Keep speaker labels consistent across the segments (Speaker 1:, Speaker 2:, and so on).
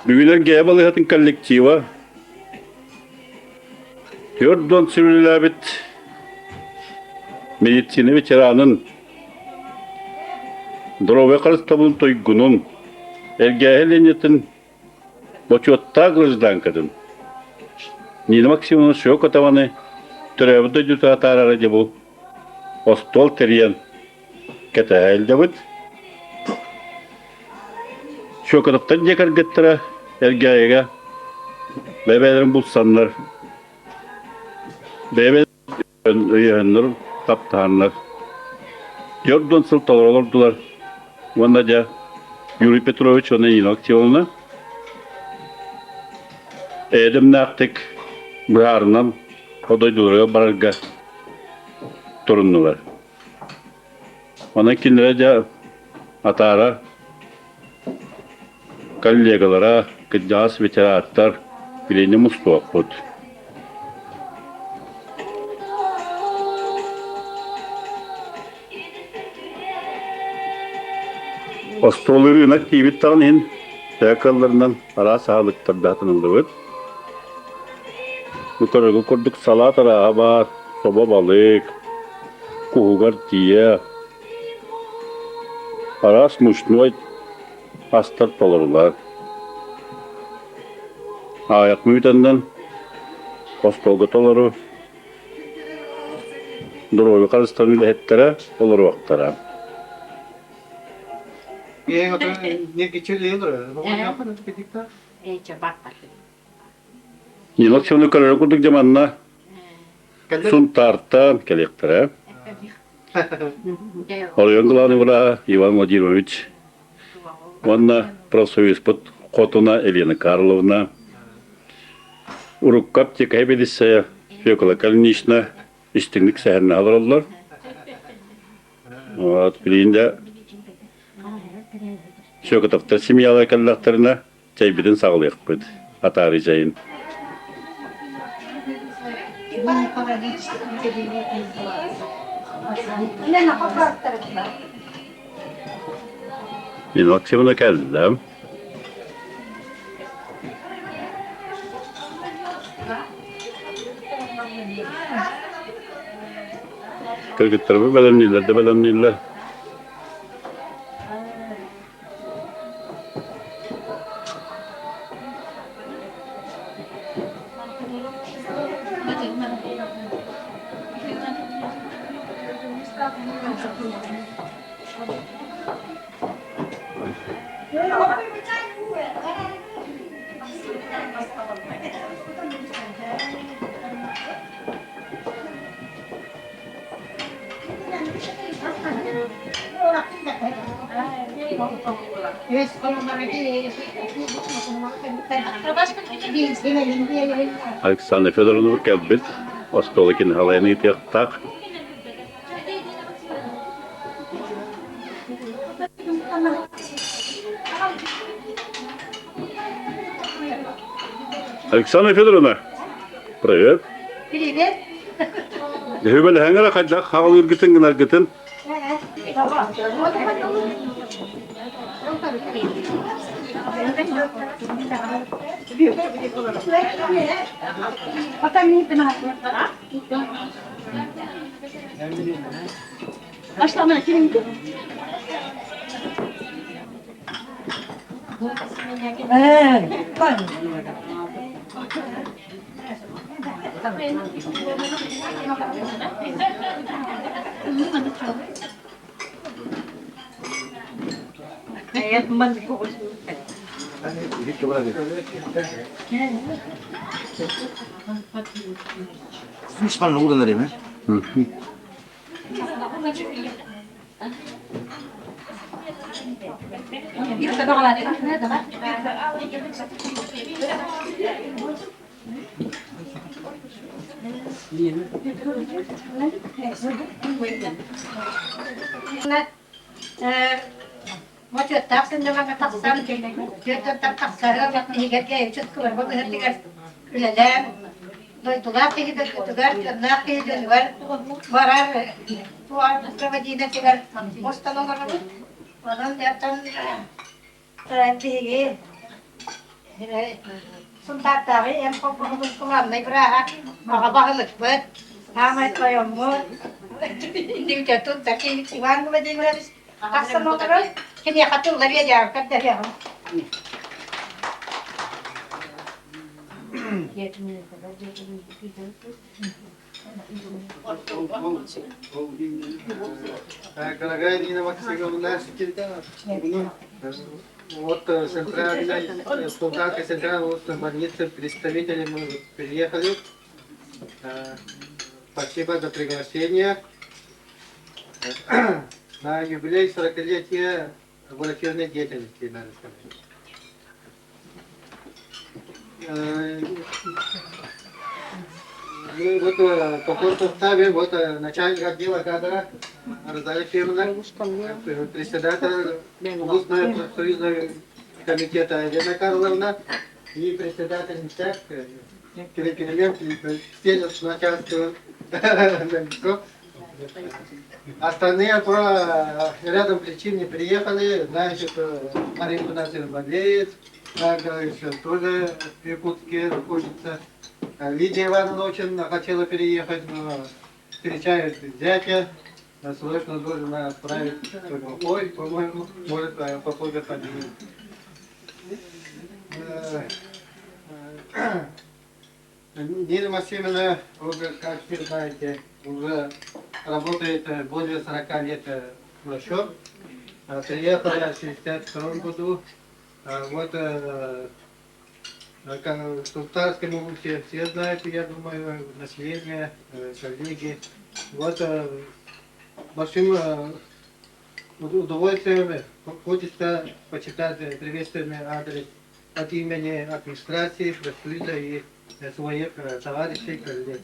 Speaker 1: Бүгүн Эргээйи балыыһатын коллектива 40 сыл үлэлээбит медицина ветеранын, доруобуйа харыстабылын туйгунун, Эргээйи линиятын бочуоттаах гражданкатын Нина Максимовна Шокотованы төрөөбүт дойдутугар атаарара дьэ бу остуол тэрийэн кэтэһэ илдьэбит. Шокотовтар дьиэ кэргэттэрэ Эргээйигэ бэйэ-бэйэлэрин булсаннар, бэйэ-бэйэлэрин өйөһөннөр, таптаһаннар 40 сыл толоро олордулар. Уонна дьэ Юрий Петрович уонна Нина Активовна эйэ-дэмнээхтик быһаарынан дойдуларыгар барарга туруннулар. Онон кинилэрэ дьэ атаара коллегалара, кырдьаҕас ветераттар билиини мустуохпут. Остуол ырыынак тиийбит даҕаны иһин төһө кыалларынан араас аһылыктардаатыныллыбыт. Бу көрөргө курдук салаат арааһа баар, собо балык, куһугар тиийэ, араас мучной астар толорулар. Аайах мүтэннэн остуолга толору доруобуйа харыстаныы үлэһиттэрэ олоруохтара. Нина Алексеевна көрөрө курдук дьэ манна Сунтаартан кэлиэхтэрэ. Оройуон главный врага Иван Владимирович уонна профсоюзпут хотуна Елена Карловна, урукку аптека сэбиэдиссэйэ Фекла Калинична истиҥник сэһэннэһэ олороллор. Вот, билигин да Шөкөтовтар семьялара кэллэхтэринэ чэйбитин саҕалыахпыт, атаарыы чэйин. Мин Максимовна кэллим. Кыргыттарбыт бэлэмнииллэр да бэлэмнииллэр. Александр Федоровна кэлбит остуола кини халайан ыытыахтаах. Александра Федоровна, привет.
Speaker 2: Привет.
Speaker 1: Дьүһүбэлэһэҥ эрэ хайдах хаҕылыыргытын гынаргытын.
Speaker 2: Мочуоттаах сынньалаҥҥа тахсан, түөрт тахсарым, иһигэр кыһырба быһыытыгар үлэлээн, дойдулаах киһи дойдутугар, дьонноох киһи дьонугар барар проводинатыгар мустан олоробут. Онон дьонтон биһиги Сунтаардааҕы эн холбоһугун кылаабынай бырааһа аҕа баһылыкпыт, саамай тойоммут, иннибитин такие Иван Владимирович тахсан олорор, киниэхэ тылла биэриэҕим, көрдөһүөҕүм.
Speaker 3: Дорогая Нина Максимовна, вот центральная, Сунтарская центральная больница представители мы приехали. Спасибо за приглашение. На юбилей 40-летия врачебной деятельности, надо сказать. Вот по составе вот начальник отдела кадра Розалия Ефимовна, председатель областного профсоюзного комитета Елена Карловна и председатель МСЭК Кириллов все начальство. Остальные по рядом причин не приехали, знаете, что Марина у болеет, также тоже в Якутске находится. Лидия Ивановна очень хотела переехать, но встречает зятя, срочно должен отправить ой, по-моему, может, попозже поднимет. Нина Максимовна, уже, как все знаете, уже работает более 40 лет врачом. Приехала в 1962 году. Вот в Сунтарском все знают, я думаю, население, коллеги. Вот большим удовольствием хочется почитать приветственный адрес от имени администрации, профсоюза и своих товарищей, коллег.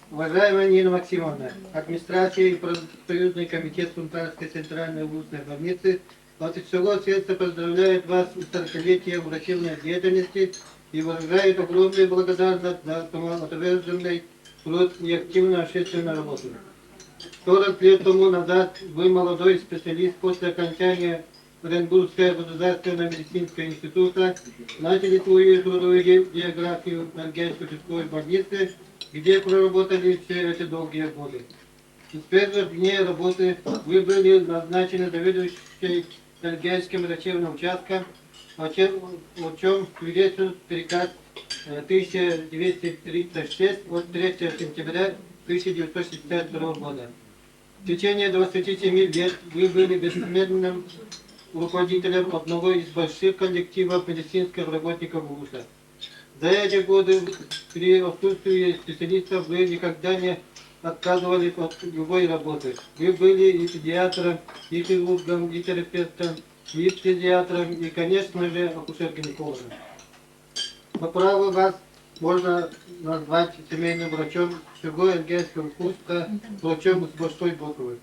Speaker 3: Уважаемая Нина Максимовна, администрация и профсоюзный комитет Сунтарской центральной областной больницы от всего сердца поздравляет вас с 40-летием врачебной деятельности и выражает огромную благодарность за самоотверженный труд и активную общественную работу. 40 лет тому назад вы молодой специалист после окончания Оренбургского государственного медицинского института начали свою трудовую биографию в Эльгейской участковой больнице, где проработали все эти долгие годы. С первых дней работы вы были назначены заведующей Эльгейским врачебным участком, о чем свидетельствует приказ 1236 от 3 сентября 1962 года. В течение 27 лет вы были бессменным руководителем одного из больших коллективов медицинских работников улуса. За эти годы при отсутствии специалистов вы никогда не отказывались от любой работы. Вы были и педиатром, и хирургом, и терапевтом, и фтизиатром, и, конечно же, акушер-гинекологом. По праву вас можно назвать семейным врачом всего Эльгейского улуса, врачом с большой буквы.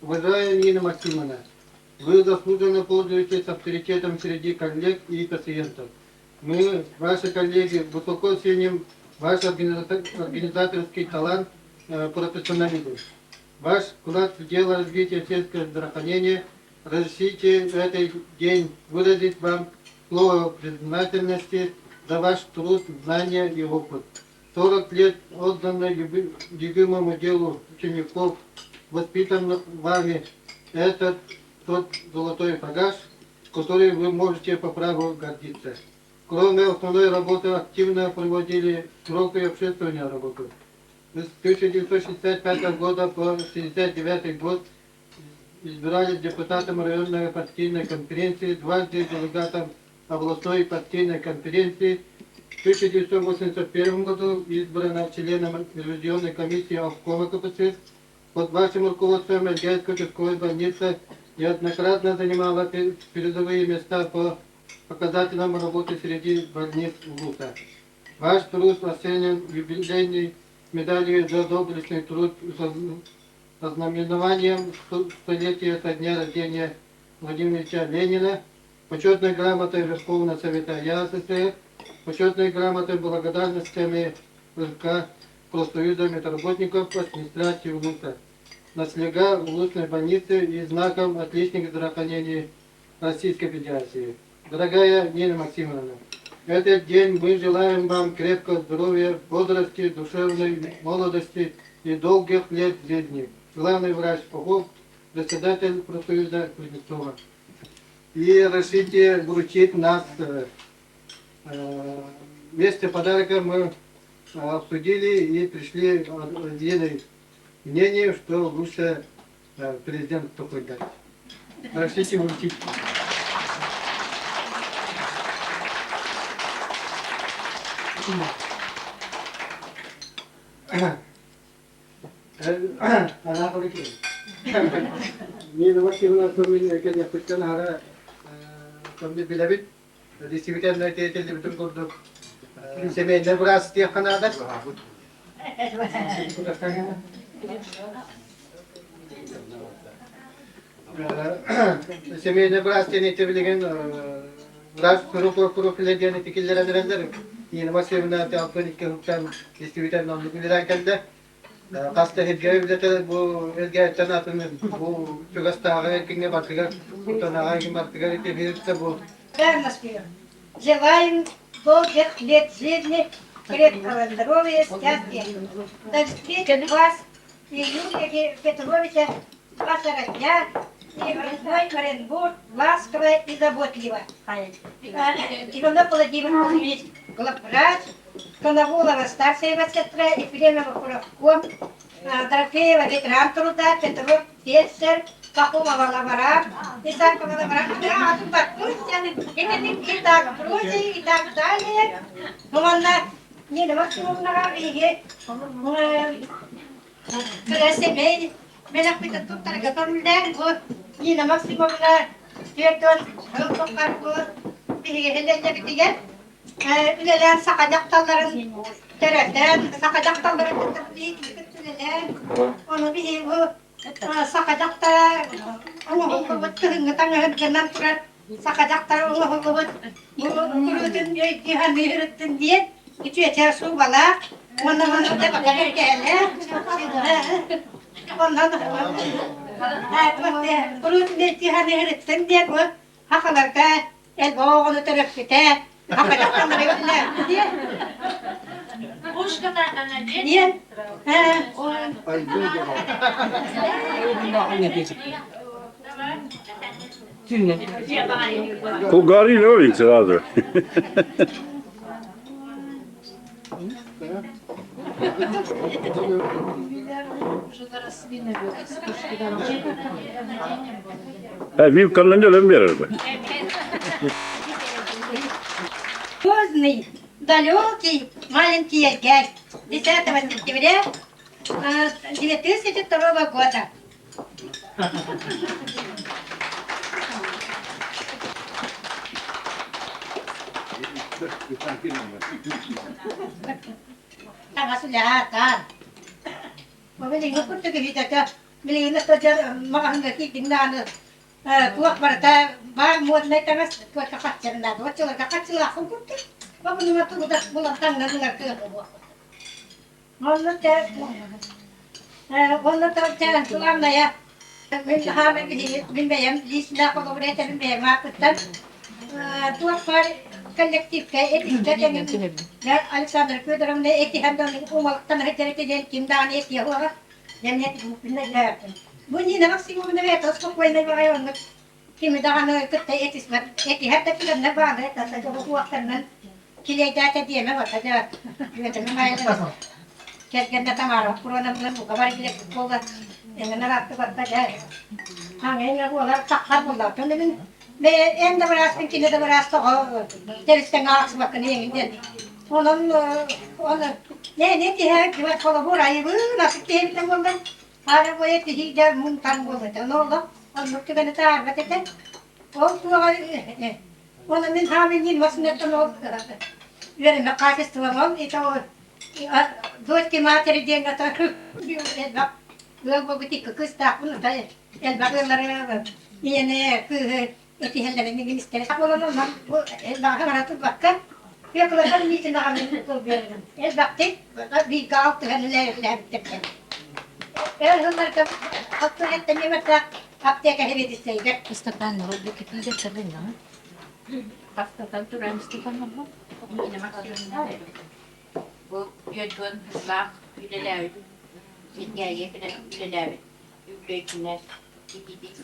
Speaker 3: Уважаемая Нина Максимовна, вы заслуженно пользуетесь авторитетом среди коллег и пациентов. Мы, ваши коллеги, высоко ценим ваш организаторский талант, профессионализм. Ваш вклад в дело развития сельского здравоохранения. Разрешите в этот день выразить вам слово признательности за ваш труд, знания и опыт. 40 лет отдано любимому делу учеников, воспитанных вами. Это тот золотой багаж, который вы можете по праву гордиться. Кроме основной работы, активно проводили широкую общественную работу. С 1965 года по 1969 год избирались депутатом районной партийной конференции, дважды делегатом областной партийной конференции. В 1981 году избрана членом ревизионной комиссии обкома КПСС. Под вашим руководством Эльгейская участковая больница неоднократно занимала передовые места по показателям работы среди больниц улуса. Ваш труд оценен юбилейной медалью за доблестный труд с ознаменованием столетия со дня рождения Владимира Ильича Ленина, почетной грамотой Верховного Совета ЯССР, почетной грамотой благодарностями РК профсоюза медработников администрации улуса. Ночлега в лучшей больнице и знаком отличника здравоохранения Российской Федерации. Дорогая Нина Максимовна, этот день мы желаем вам крепкого здоровья, бодрости, душевной молодости и долгих лет жизни. Главный врач Попов, председатель профсоюза Кузнецова. И разрешите вручить нас вместе подарка мы обсудили и пришли к единой мнению, что лучше президент такой дать. Разрешите вручить. Нина Максимовна кэлиэхпиттэн аһара сонно билэбит. Действительно, этиллибитин курдук семейный быраас диэххэ наада. Семейный быраас диэн ити билигин врач профиля диэн ити киллэрэн эрэллэр. Нина Максимовна 62 һуктан действительно оннук үлэлээн кэллэ. Хас да сиргэ үлэтэ бу эргээттэн атын бу чугастааҕы эркиҥҥэ барытыгар Кутанаҕа барытыгар ити бу
Speaker 2: Желаем долгих лет жизни, крепкого здоровья, счастья. До встречи вас и Юрия Петровича, ваша родня и родной Оренбург ласково и заботливо. Иванов Владимир Владимирович, главврач, Коновулова старшая медсестра, Ефремова Куровком, Дорофеева ветеран труда, Петров фельдшер, Пахомова лаборант, Исакова лаборант, и так прочее, и так далее. Уонна Нина Максимовнаҕа биһиги кыра сэмэй бэлэхпитин туттарга көҥүллээн бу Нина Максимовна 40 сыл тухары бу биһиги сэлиэнньэбитигэр үлэлээн саха дьахталларын төрөтөн, саха дьахталларын кытта үлэлээн, ону биһиги бу саха дьахтара оҥоһуллубут кыһыҥҥы таҥаһын гынан турар саха дьахтара оҥоһуллубут бу куруутун өйдүү саныырыттын диэн үтүөтэ суубалаах уонна манна бэргэһэлээх онон куруутун өйдүү саныырыттын диэн бу сахаларга элбэх оҕону төрөппүтэ Диэн
Speaker 1: Кулгари Левин сразу. Вилканнан өлөн берер бу.
Speaker 2: Поздний, далекий, маленький Ергель. 10 сентября 2002 года. Таҥас үлэһэ Билигин курдук киһитэ билигин маҕаһыыҥҥа киирдиҥ даҕаны туох барыта баар моднай таҥас туохха хаччарынаады оччолорго хаччылааххын курдук бабынума тугу да булан таҥнан ылар кыаҕа буолла онно те онно те главное мин хаамай мин бэйэм личнэ холобура этэбин бэйэм ааппыттан туох баар коллективка этистэ тэҥин Александра Федоровна этиһэн да умалыктан сылдьар этэ диэн ким даҕаны этиэ суоҕа Бу Нина Максимовна бэйэтэ спокойнай баҕайы оннук кими даҕаны кытта этиспэт этиһэр да түгэннэр бааллар этэ уохтарынан килиэйдээтэ диэмэ барта дьэ үөтэмин хайалара кэргэннэ Тамара Куроновна бука бар билэккит буола эҥин араатты барта дьэ хаҥа буолар таххар буоллаатын мин эн да бырааспын кини да быраас тоҕо тэристэҥ аахсыбаккын эҥин диэн онон оны не тиһэ кибет холобур айыбын асык киһибитен буоллар аара бойа тиһии да мун-тан буолбата ону олох оннук түгэни таарбат этэ ол туоҕа оны мин хаамын масынаттан ол үөрэмэ качеством ол ито дочки матери диэн ата элбэх ыал буолбут икки кыыстаахпын элбэх ыаллары ийэни кыыһы этиһэллэрин министрэ буолан онон бу элбэҕи бара турбакка Феклатан миитин аҕамын тыл биэрдим элбэхтик бииргэ алтыһан үлэлээбиттэр. Өр сылларга хаттыгаттан эмэртээх аптека сэбиэдиссэйигэр.
Speaker 4: Бастатан туран Нина Максимовна бу үөрдүөн сыллаах үлэлээбит Сергеев үлэлээбит үбүлүөйдүнэр ититик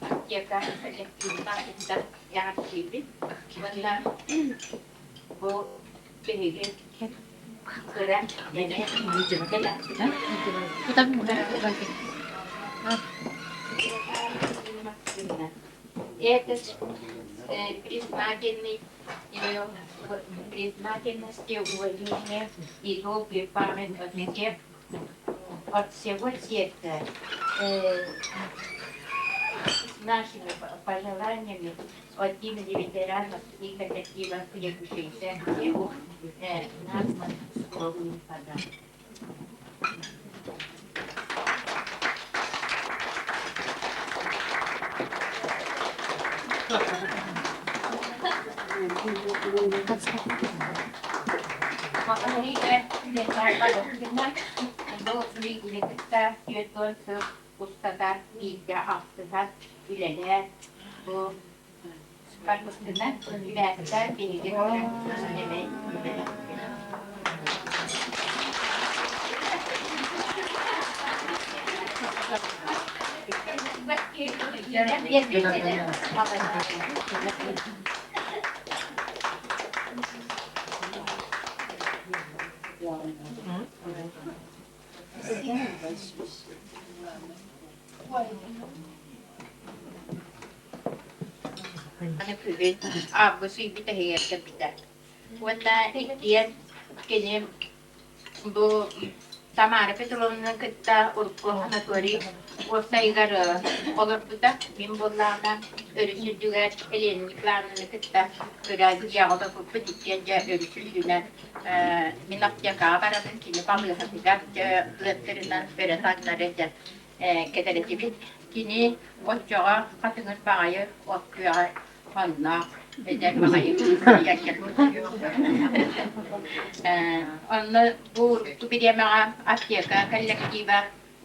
Speaker 4: аптека коллективын аатыттан эҕэрдэлиибин уонна бу биһиги кыра Это признательный признательности, уважение и долгую память от всех, от всего сердца с нашими пожеланиями от имени ветеранов и коллектива требующихся всех назван скромный подарок. Устата бииргэ алтыһан үлэлээн бу барбыккынан үбээттэ биһиги нэмэй Аны бүгүн август ый бүтэһигэр кэлбитэ. Уонна иккиэн кини бу Тамара Петровнаны кытта урукку Анатолий уопсайыгар олорбута. Мин буоллаҕына өрүс үрдүгэр Елена Николаевнаны кытта кыра дьиэҕэ олорбуппут. Иккиэн дьэ өрүс үрдүнэн мин аптекаҕа барабын, кини балыыһатыгар дьэ ыаттарынан өрө таҥнары дьэ кэтэрэтибит. Кини оччоҕо хатыҥыр баҕайы от күөҕэ онноох эдэр баҕайы Онно бу бириэмэҕэ аптека коллектива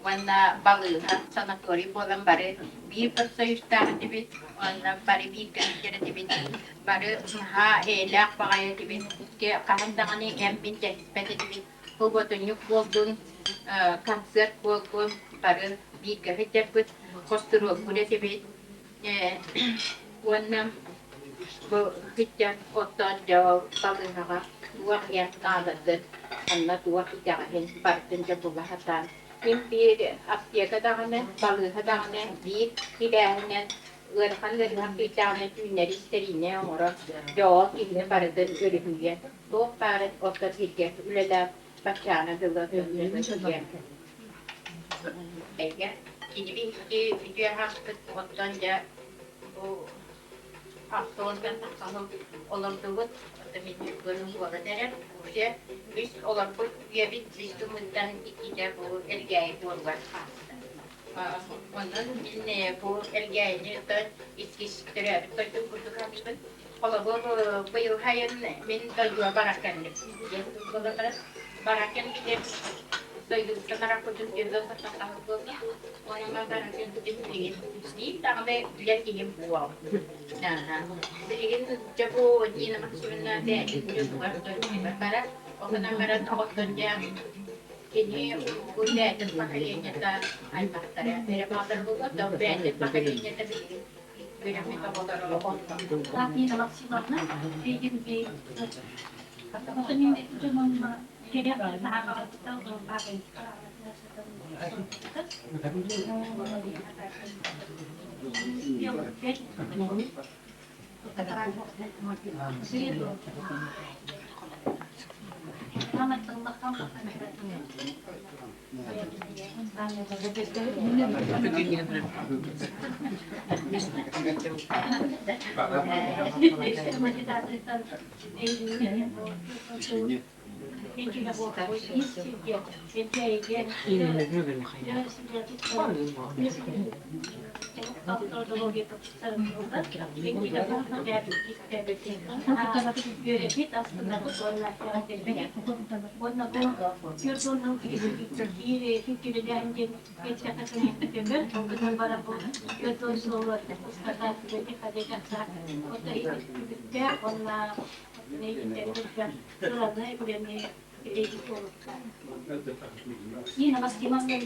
Speaker 4: уонна балыыһа, санаторий буолан бары биир профсоюзтаах этибит, уонна бары бииргэ сылдьар этибит, бары наһаа эйэлээх баҕайы этибит, хаһан даҕаны эн-мин дэһиспэт этибит, субуотунньук буоллун, концерт буоллун, бары бииргэ сылдьарбыт, хостуруолбут этибит уонна бу сылдьан оттоон дьэ ол балыыһаҕа туох иһэн наадатын, онно туох итэҕэһин барытын дьэ була сатаан Ким биир аптека даҕаны, балыыһа даҕаны биир сибээһинэн ыарахан ыарыһах киирдэҕинэ түүннэри истэриинэ оҥорон, дьэ ол киһини барытын өрүһүйэн, туох баарын оттон сиргэ үлэлээх баччаана дылы үлэлиэ. Эйгэ кини биһиги үтүө аһаспыт оттон дьэ бу Автобустан тахсан олордубут, мин уолан эрэр, уже үс олорбут үйэбит үс гыммыттан иккитэ бу Элгээйи буоругар ааста. Онон мин бу Элгээйини иккис төрөөбүт дойдум курдук саныыбын. Холобур, быйыл сайын мин дойдуга барар кэллим. Барар кэлбитим дойдубуттан арахпытым 4 буолла. Онон барар кэлбитим билигин биир даҕаны билэр киһим буол. Билигин дьэ бу Нина Максимовна бэйэтин дьонугар дойдутугар барар. Онон баран оҕоттон дьэ кини бу бэйэтин поколениета аймахтара эрэ бааллар буолуо, да бэйэтин поколениета билигин үөрэммит оҕолоро
Speaker 5: Нина Максимовна, билигин Нина Максимовна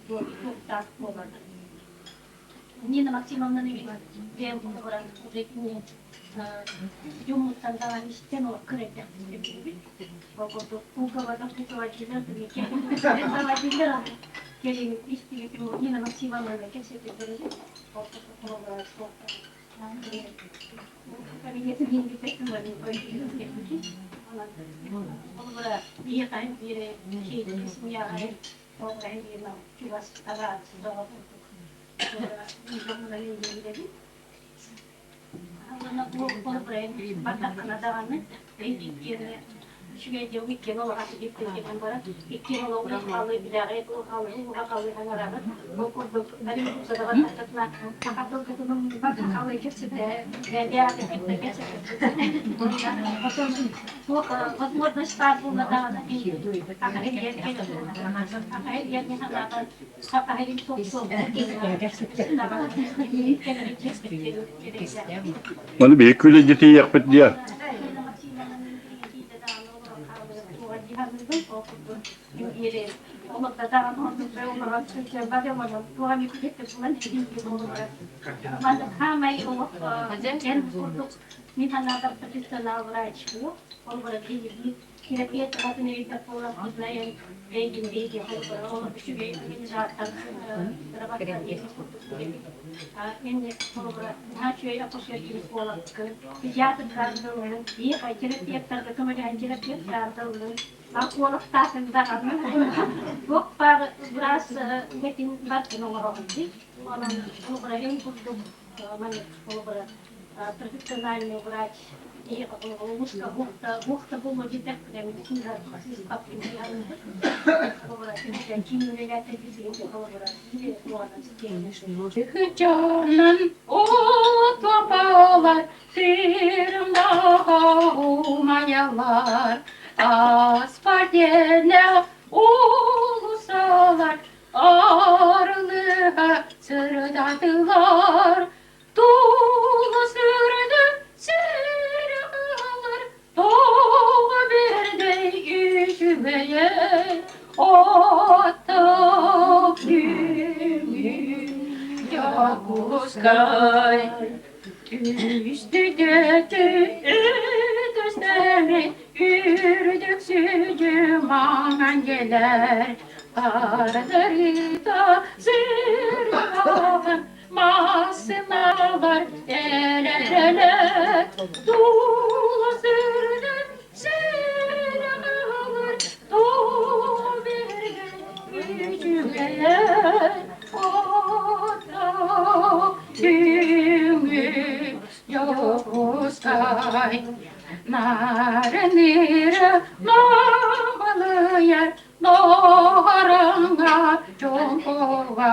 Speaker 5: бу Нина Максимовна бэйэм холобуран дьоммуттан даҕаны истэн олоххо эрдэхпит Ол курдук Пуговада Пуговадилар кэлин истибитим Нина Максимовна кэпсэтэллэр эбит. Ол курдук
Speaker 1: Маны биһиги күлэ тиийиэхпит диэ.
Speaker 5: Профессиональный врач
Speaker 4: Дьонун утупалар, сырымдаҕа умайаллар, Асфальтенэ уулуссалар арылыга сырдатылар. Тула сырды сыралар, тоҕо бэрдэй үчүгэйэй, Отток күҥүн Дьокуускай. Түстүдэ үтүстэри үрдүк сүдү маҥан дьиэлэр, Хаардарыта сырдаҕын массыыналар элэрэлэр, Тула сырды сыраҕалар, тоҕо бэргэн үчүгэйэй, Отток күҥү Дьокуускай. Нарыныра мамалыйар Нооруҥа чуҥкуга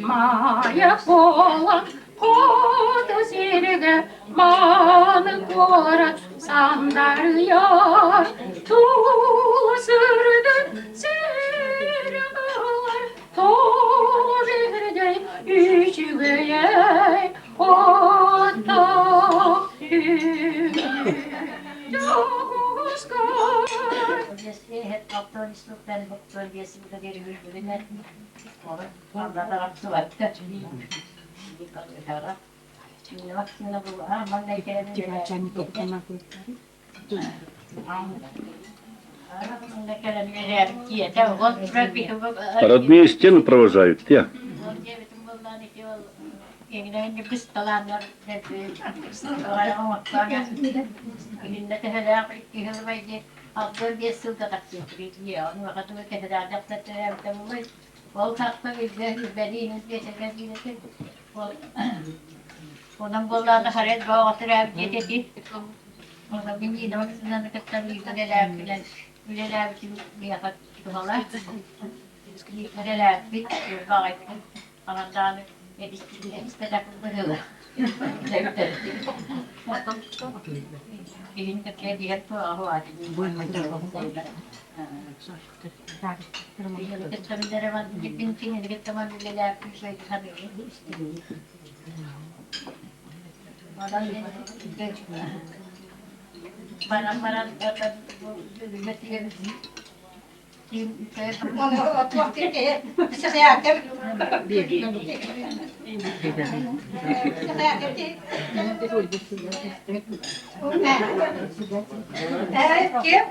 Speaker 4: Майа буолан хоту сиргэ Мааны куорат сандарыйар Тула сырдык сир-ылар Тоҕо биирдэй үчүгэйэй Оттоох түүнү Дьокуускай. Алтан буктуон биэс диэри үрдүбүнэн аллатар
Speaker 1: Родные стены провожают, те.
Speaker 4: Ол тахса билбэ билбэ Онон буоллаҕына харыйа бөҕө төрөөбүт диэтэ ити. Онон мин Нина Максимовнаны кытта бииргэ үлэлээбитинэн үлэлээбитим миэхэ туһалаах. Үлэлээбиппит баҕайытык хаһан даҕаны эбиспэтэх быһыылаах. Киһини кытта биһэр туоҕа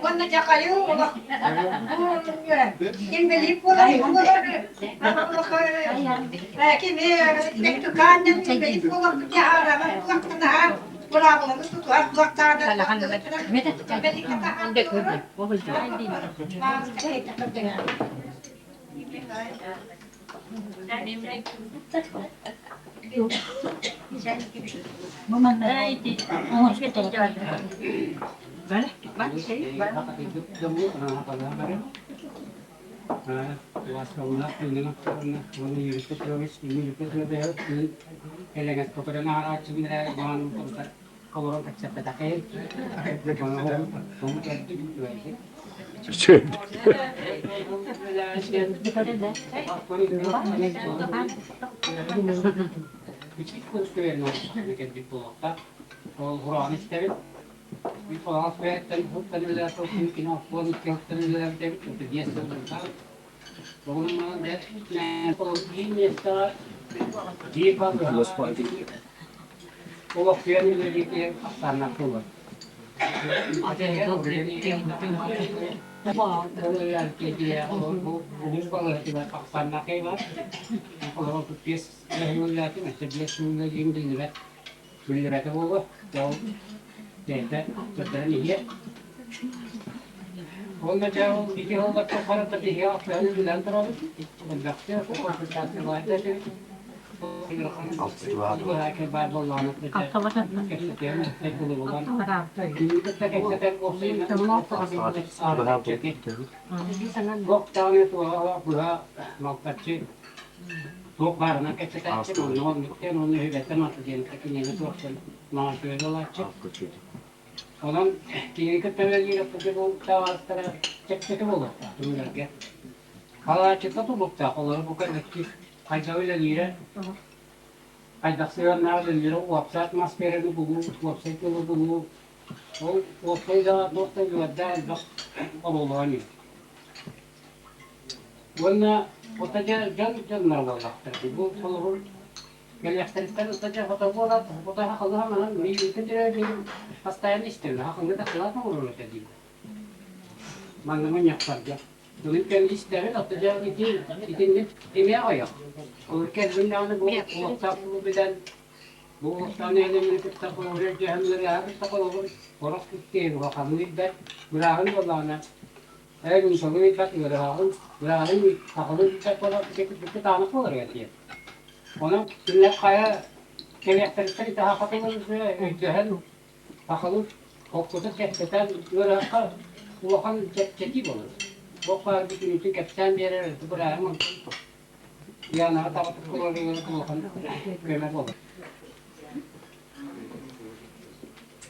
Speaker 2: Уонна дьахайыы олох инбэлиит буолар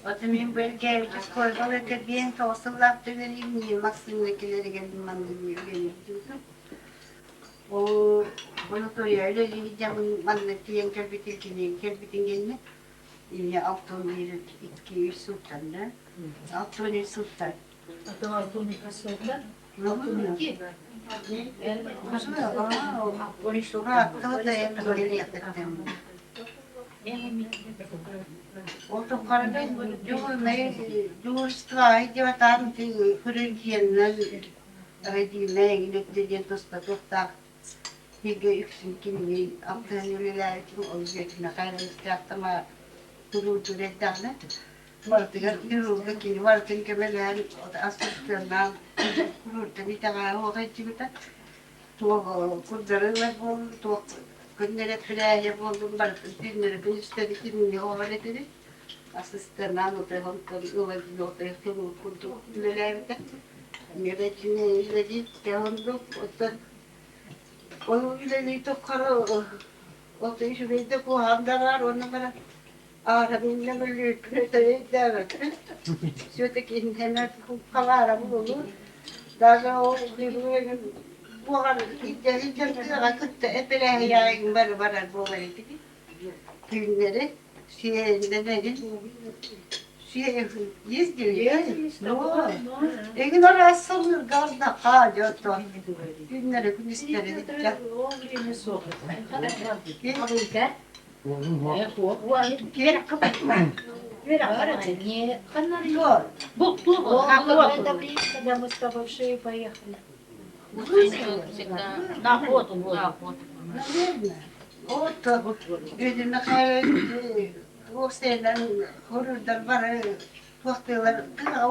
Speaker 6: Ото мин бу эргээбит оскуолаларга биэн тоҕус сыллаах үлэлиим Нина Максимовна кэлэригэр манна үөрэнэрдим. Ол Анатолий үлэлии дьамын манна тиийэн кэлбитин киниэн кэлбитин гэннэ Илья 61 2 сылтан да 61 сылтан.
Speaker 5: Ото 61 сылтан?
Speaker 6: Ол тухары дьуһурстваһы диэн атаан хирургиянан родильнай эҥин диэн туспа туохтаах бииргэ үксүн кинини алтыһан үлэлээбитим ол Бүөтүр Михайловичтаахтама туруурдуур эрдэҕинэ барытыгар хирурга кини барытын көмөлөөн ассистеннаан хирургтан итэҕэһэ суох илдьибитэ туох курдары ылар буоллун туох күннэрэ эппирээһийэ буоллун барытын түүннэри күнүстэри кинини оҕолор этибит ассистеннаан утуйан ылан хирург курдук үлэлээбитэ Миэбэтини үлэлиир оннук оттон ол үлэлии туххары ол үчүгэйдик куһаҕан да баар уонна баран аараминна өлүүрдээбэппин все-таки иннэмэ халаара буолуу даже ол буоҕар илдьэн тыаҕа кытта эпэрээһийэҕин бары барар буолар этибит түүннэри сиэннэнэгин Ездили, но Эгин араас сылларга ардахха дьото күннэри күнүстэри
Speaker 5: Когда мы с тобой в шею поехали.
Speaker 4: На охоту. На охоту.
Speaker 6: Наверное. Вот, Бүөтүр Михайлович туох сиэнэн хоруйдар бары туохтуулар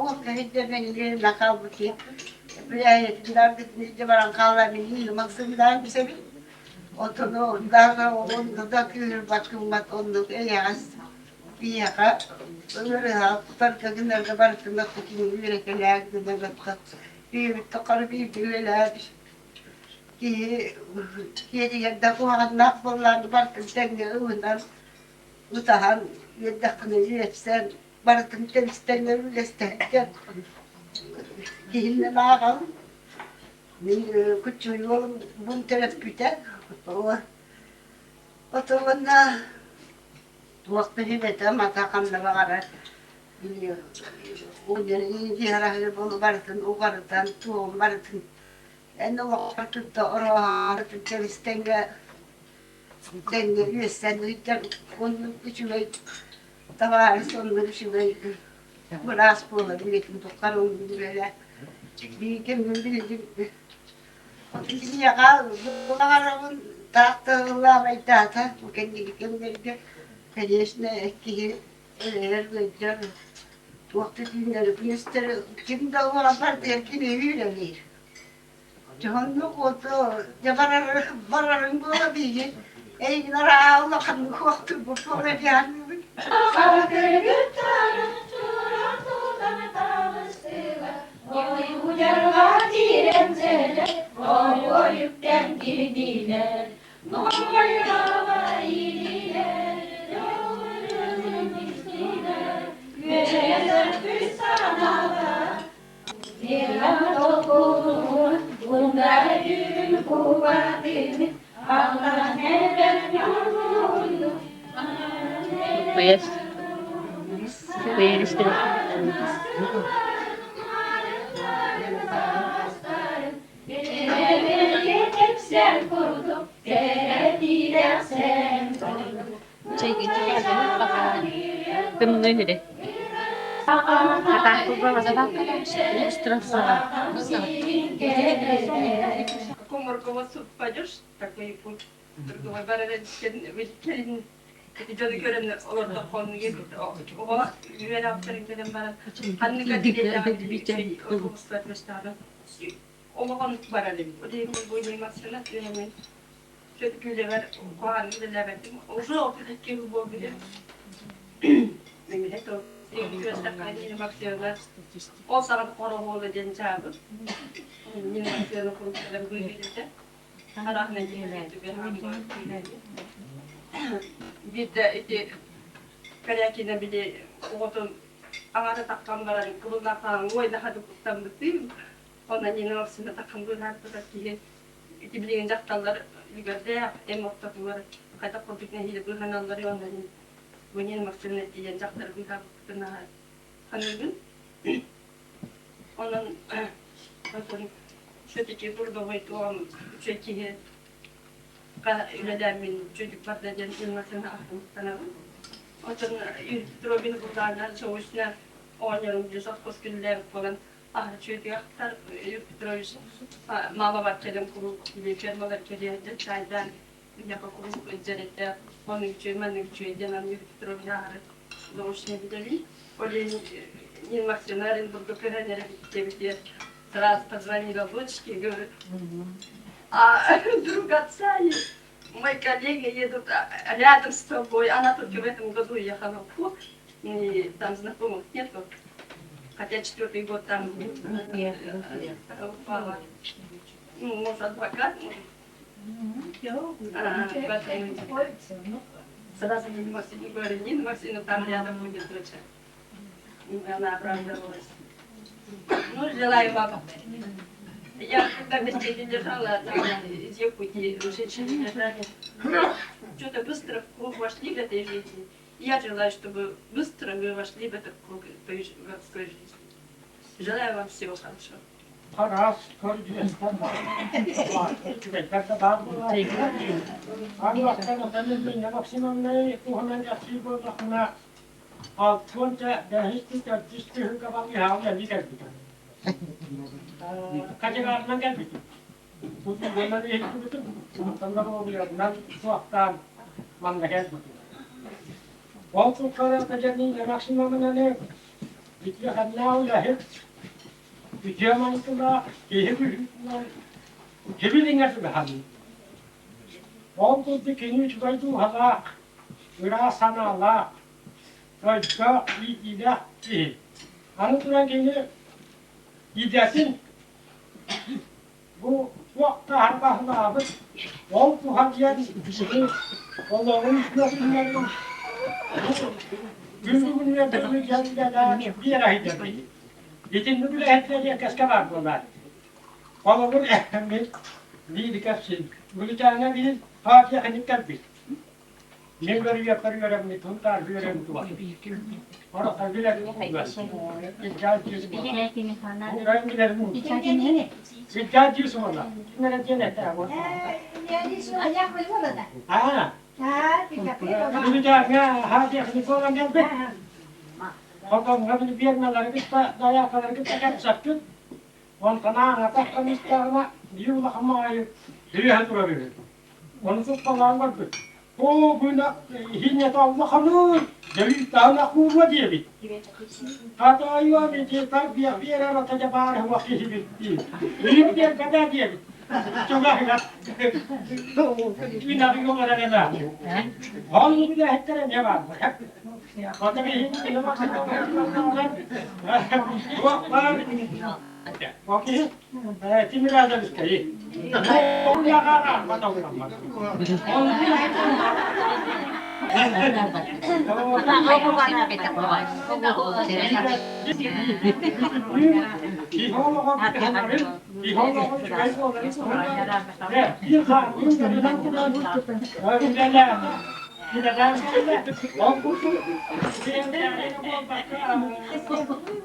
Speaker 6: уолка сирдэринэн хаалбыт билээйэтин илдьэ баран хаалла мин Максимдаан билсэбин отону даже онно да кыыһырбат гыммат оннук эйэҕэс биһиэхэ ыарыһах тутарга гынарга барытын оттокин үөрэтэлээх гына биһибит тухары бииргэ үлэлээбит киһи киһитигэр да куһаҕаннаах буоллаҕына барытын тэҥҥэ ылынан ытаһан үөрдэххинэ үөрсэн барытын тэбис-тэҥҥэ үллэстэһэргэ киһиннэн ааҕабын мин куччуйуом бун төрөппүтэ отуонна туох да сүбэтэ мата ханна баҕарар барытын угарытан туоҕун барытын эн олоххор тутта орооһоорутун тэбис-тэҥҥэ Тэҥҥэ үөстэн ыйдар оннук үчүгэй табаарыс оннук үчүгэй быраас буолар үлэтин тухары оннук үлэлээ бииргэ мин билигин киниэхэ баҕарабын таах да ыллаабайдаата бу кэнники кэмнэргэ конечно киһи өлөр ыалдьар туох да түүннэри күнүстэри ким да уолан бардыгар кини үлэлиир Дьоһуннук уоту дьэ барар барарыҥ буола биһиги эйигин араа улаханнык уохтуйбут буола диэханныыбын.
Speaker 7: Какому руководству попадешь, такой путь другой барар дьону көрөн олордоххун оҕо үөрэ кэлэн баран ханнык олоҕон барар эбит. Сөткүүлэбэр куһаҕан үлэлээбэтим. Уже 32 жыл буолбут. Ол саҕана хороһуола диэн чаабыт. Нина Максимовна курдук быыһыйда. Биирдэ ити Корякина били оҕотун аҥаара таххан баран кыбыллаахтаан уойдаха куттаммытын онно Нина Максимовна таххан быыһаабыта киһи ити билигин дьахталлар үгэрдээх эм ортотугар хайдах курдук нэһиилэ быыһаналлар уонна бу Нина Максимовна тиийэн дьахтары быыһаабыппытын наһаа саныыбын. Онон Все-таки трудовой туом үчүгэй киһи үлэлээммин үчүгэйдик барда диэн ылынасыҥа ахтанабын. Оттон Юрий Петрович булдаана заочно оҕонньорум дьэ совхоз күнүлээбит буолан аһара үчүгэйдик ахтар. Юрий Петрович мамабар кэлэн куруук фермалар кэлиэһэ чайдаан миэхэ куруук илдьэр этэ. Оннук үчүгэй, маннык үчүгэй диэн Юрий Петрович аһары заочно билэбин. Ол иһин Нина Максимовна Оренбурга көһөн эрэ диэбитигэр сразу позвонила дочке, говорит, а друг отца и мой коллега едут рядом с тобой, она только в этом году уехала в Уфу, и там знакомых нету, хотя четвертый год там упала. Ну, может, адвокат, может. Сразу Нина Максимовна говорит, Нина Максимовна там рядом будет доча. Она оправдывалась. Ну, желаю вам. Я когда вместе держала, там из Якутии женщины держали. Что-то быстро в круг вошли в этой жизни. Я желаю, чтобы быстро вы вошли в этот круг той городской жизни. Желаю вам всего хорошего.
Speaker 8: Араас көрдүөстэн үчүгэйдэр да баар буолааччылар. Аны Нина Максимовна туһунан кэпсиир буоллахпына, алтыанча бэһис төрдүс күһүҥҥэ балыыһаҕа үлэлии кэлбитим. Хачыгаарынан кэлбитим. Тутууганан иһиллибитим, онтон доруобуйабынан суохтаан манна кэлбитим. Ол тухары Нина Максимовнаны үтүөкэннээх үлэһит, Үтүө майгылаах киһи быһыытынан кибилиҥэ түбэһэн, ол курдук кини үчүгэй дууһалаах, ыраас санаалаах, өйдөөх, иитиилээх киһи. Аны туран кини идэтин бу туох да арбаһылаабыт, ол туһа диэн кини олоҕун үтүөтүнэн бу күн бүгүнүгэр дылы дьон үлэлээн биэрэ сылдьар киһи. Итинник үлэһиттэр эриэккэскэ баар буолаат. Холобур, мин биир кэпсиим. Бүлүчээҥҥэ биир партия кэлбит. Мин көрүөхпэр үөрэммит, Сунтаар үөрэммит уол. Орохтор билэрим Илдьаат дьиэ суола. Ким эрэ диэн этэ. Аа. Бүлүчээҥҥэ хаатыахыны буолан кэлбит. Хотоҥҥо били биэрмэлэри кытта, дайаакалары кытта кэпсэппит. Онтон ааҥатах комиссияҕына биир улахан маҕайы түбэһэ турар үһү. Ону сыппалаан барбыт. Оо, күн иһинньэтэ улаханый, дьөлүүттээн акууруа диэбит. Хатаайуом ити тарбыйах биэрэр ата дьэ баар уох киһибит дии. Үүм биэрбэтэ диэбит. Чугаһыгар үнаҕы олорор эмээхсин. Ол үлэһиттэр эмиэ бааллар.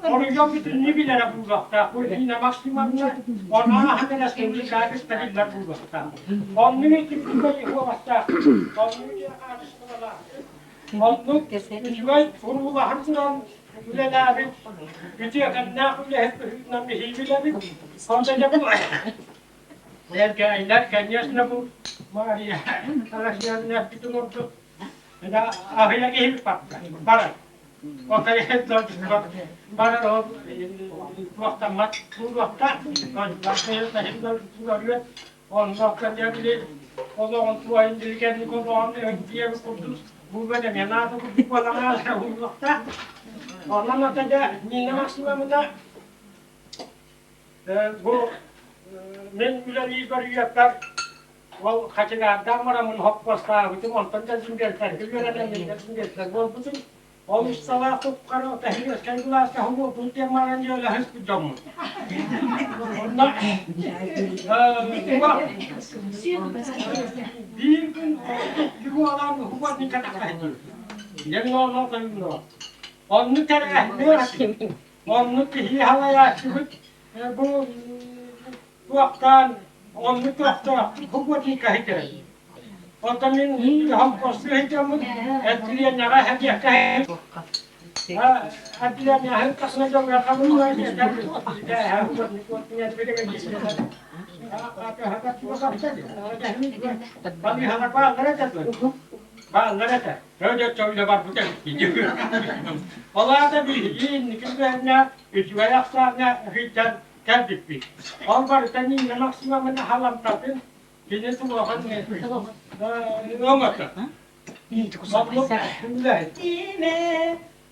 Speaker 8: Оруйуон бүтүннүү билэрэ буолуохтаах. Бу Нина Максимовна онооһон республикаҕа биллэр буолуохтаах. Оннук итиппит уобастаах, оннук хаачыстыбалаах. Оннук үчүгэй уруулаһан туран үлэлээбит, үтүөкэннээх үлэһит быһыытынан биһиги билэбит. Онто дьэ бу Эркээйилэр, конечно, бу Мария Алексеевна эппитин курдук, аһыйа киһи барар. Барар ол туохтаммат буолуохтаах, онно били олоҕун туойун билгэнник олоҕун диэбит курдук бу эмиэ наада курдук буолан уһуллуохтаах. Онон ата дьэ Нина Максимовна Бу мин үлэлиирбэр үйэппэр ол хачыгаардаах бараммын хоппуостаабытым, онтон да дүҥгэлтэргэ үөрэнэн дүҥгэлтэр буолбутум. Ол усталаах туххары тэһиэскэй былааска хомуоппун диэн баран дьиэлэһиспит дьоммут. Онно биир күн икки буолан уһугар катахтаһын. Дьэн ооноо тойунноо. Онну тэрээһиннээх Оннук киһи халайааччыбыт бу Туохтаан оннук көхтөөх субботника иһитэрэ. Оттон мин хомпостуу иһитэммин отделениеҕа хэдиэххэ отделениеҕа тахсына дьоҥҥо Балыыһалар бааллар этэ бааллар этэ. Өдө барбыт эбит. Ол аата биһиги инники түһэннэ үчүгэй ахсааҥҥа сылдьан кэлбиппит. Ол барыта Нина Максимовна халамтатын кини туохан өҥөтө. Оннук үлэһит.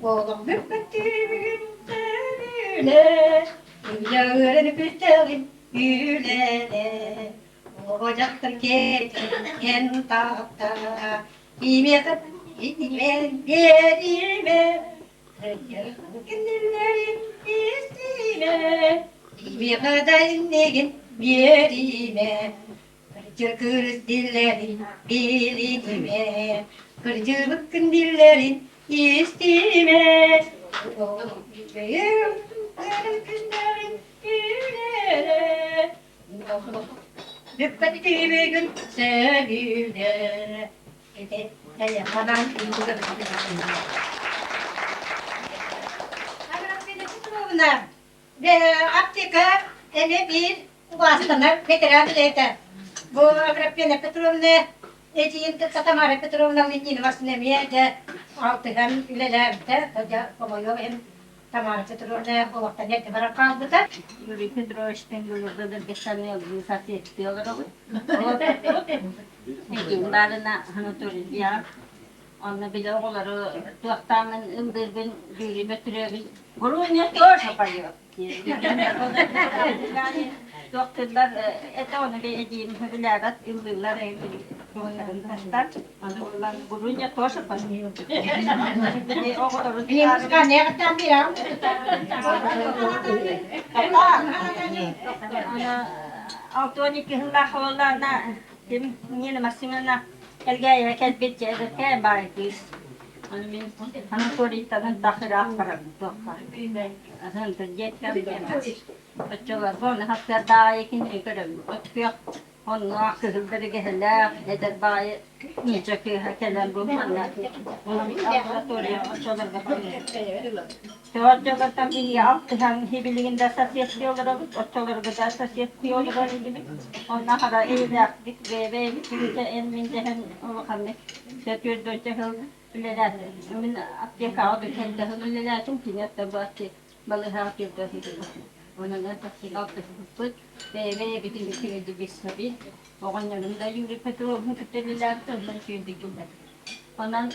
Speaker 2: Олох бүппэттиибин үлэ, ыйарын күттэҕин үлэлэ. Оҕо дьахтар киэн таҕта, имиэхэ имэн биэримэ, Кинилэрин истиимэ, имиэхэ да иннигин биэримэ. Кырдьыр кырыс диллэрин билинимэ, кырдьыбыккын диллэрин истиимэ. Күннэрин үлэлэ, Бүппэт түбүгүн сөбүлэ. Аптека эмиэ биир убаастанар ветеран үлэһитэ. Бу Аграфена Петровна эдьиийин кытта Тамара Петровна Литвинова эмиэ дьэ алтыһан үлэлээбитэ. Дьэ хомойуох иһин Тамара Петровна олохтон эрдэ баран хаалбыта.
Speaker 4: Юрий Петрович Тенгулурда соответствие олоробут. Баарына Анатолий Онно били оҕолору туохтааммын ыллыырбын, дьүүлүмэ түрөбүн Груня тоже поет. Туохтууллар это ону эдиим сөбүлээбэт ыллыыллар тастар. Аны улан Груня тоже поет. Оҕолору Алтуон икки сыллаах буоллаҕына ким Нина Максимовна Элгээйигэ кэлбит дьиэ баай кыыс. Аны мин Анатолийтан тахыраах барабын туохха. Оччолорго ону хаттардаайы кинини көрөбүн. От күөх онноох кыһыл бэригэһэлээх эдэр баайы нуучча кыыһа кэлэн бу манна лаборатория оччолорго Оччолортон биһиги алтыһан билигин да соседки олоробут, оччолорго да соседки олорор инибит. Онно хара эйэлээхтик бэйэ-бэйэбит эн-мин дэһэн улаханнык сөтүөрдүөччэ сыл үлэлээтим. Мин аптекаҕа бүтэн да сыл үлэлээтим, кини оттон бу балыыһаҕа түөрт сыл Онон алтыһыппыт, бэйэ-бэйэбитин үчүгэйдик билсэбит. Оҕонньорум да Юрий Петровны кытта үлэлээбит, онтон үчүгэйдик билэр. Онон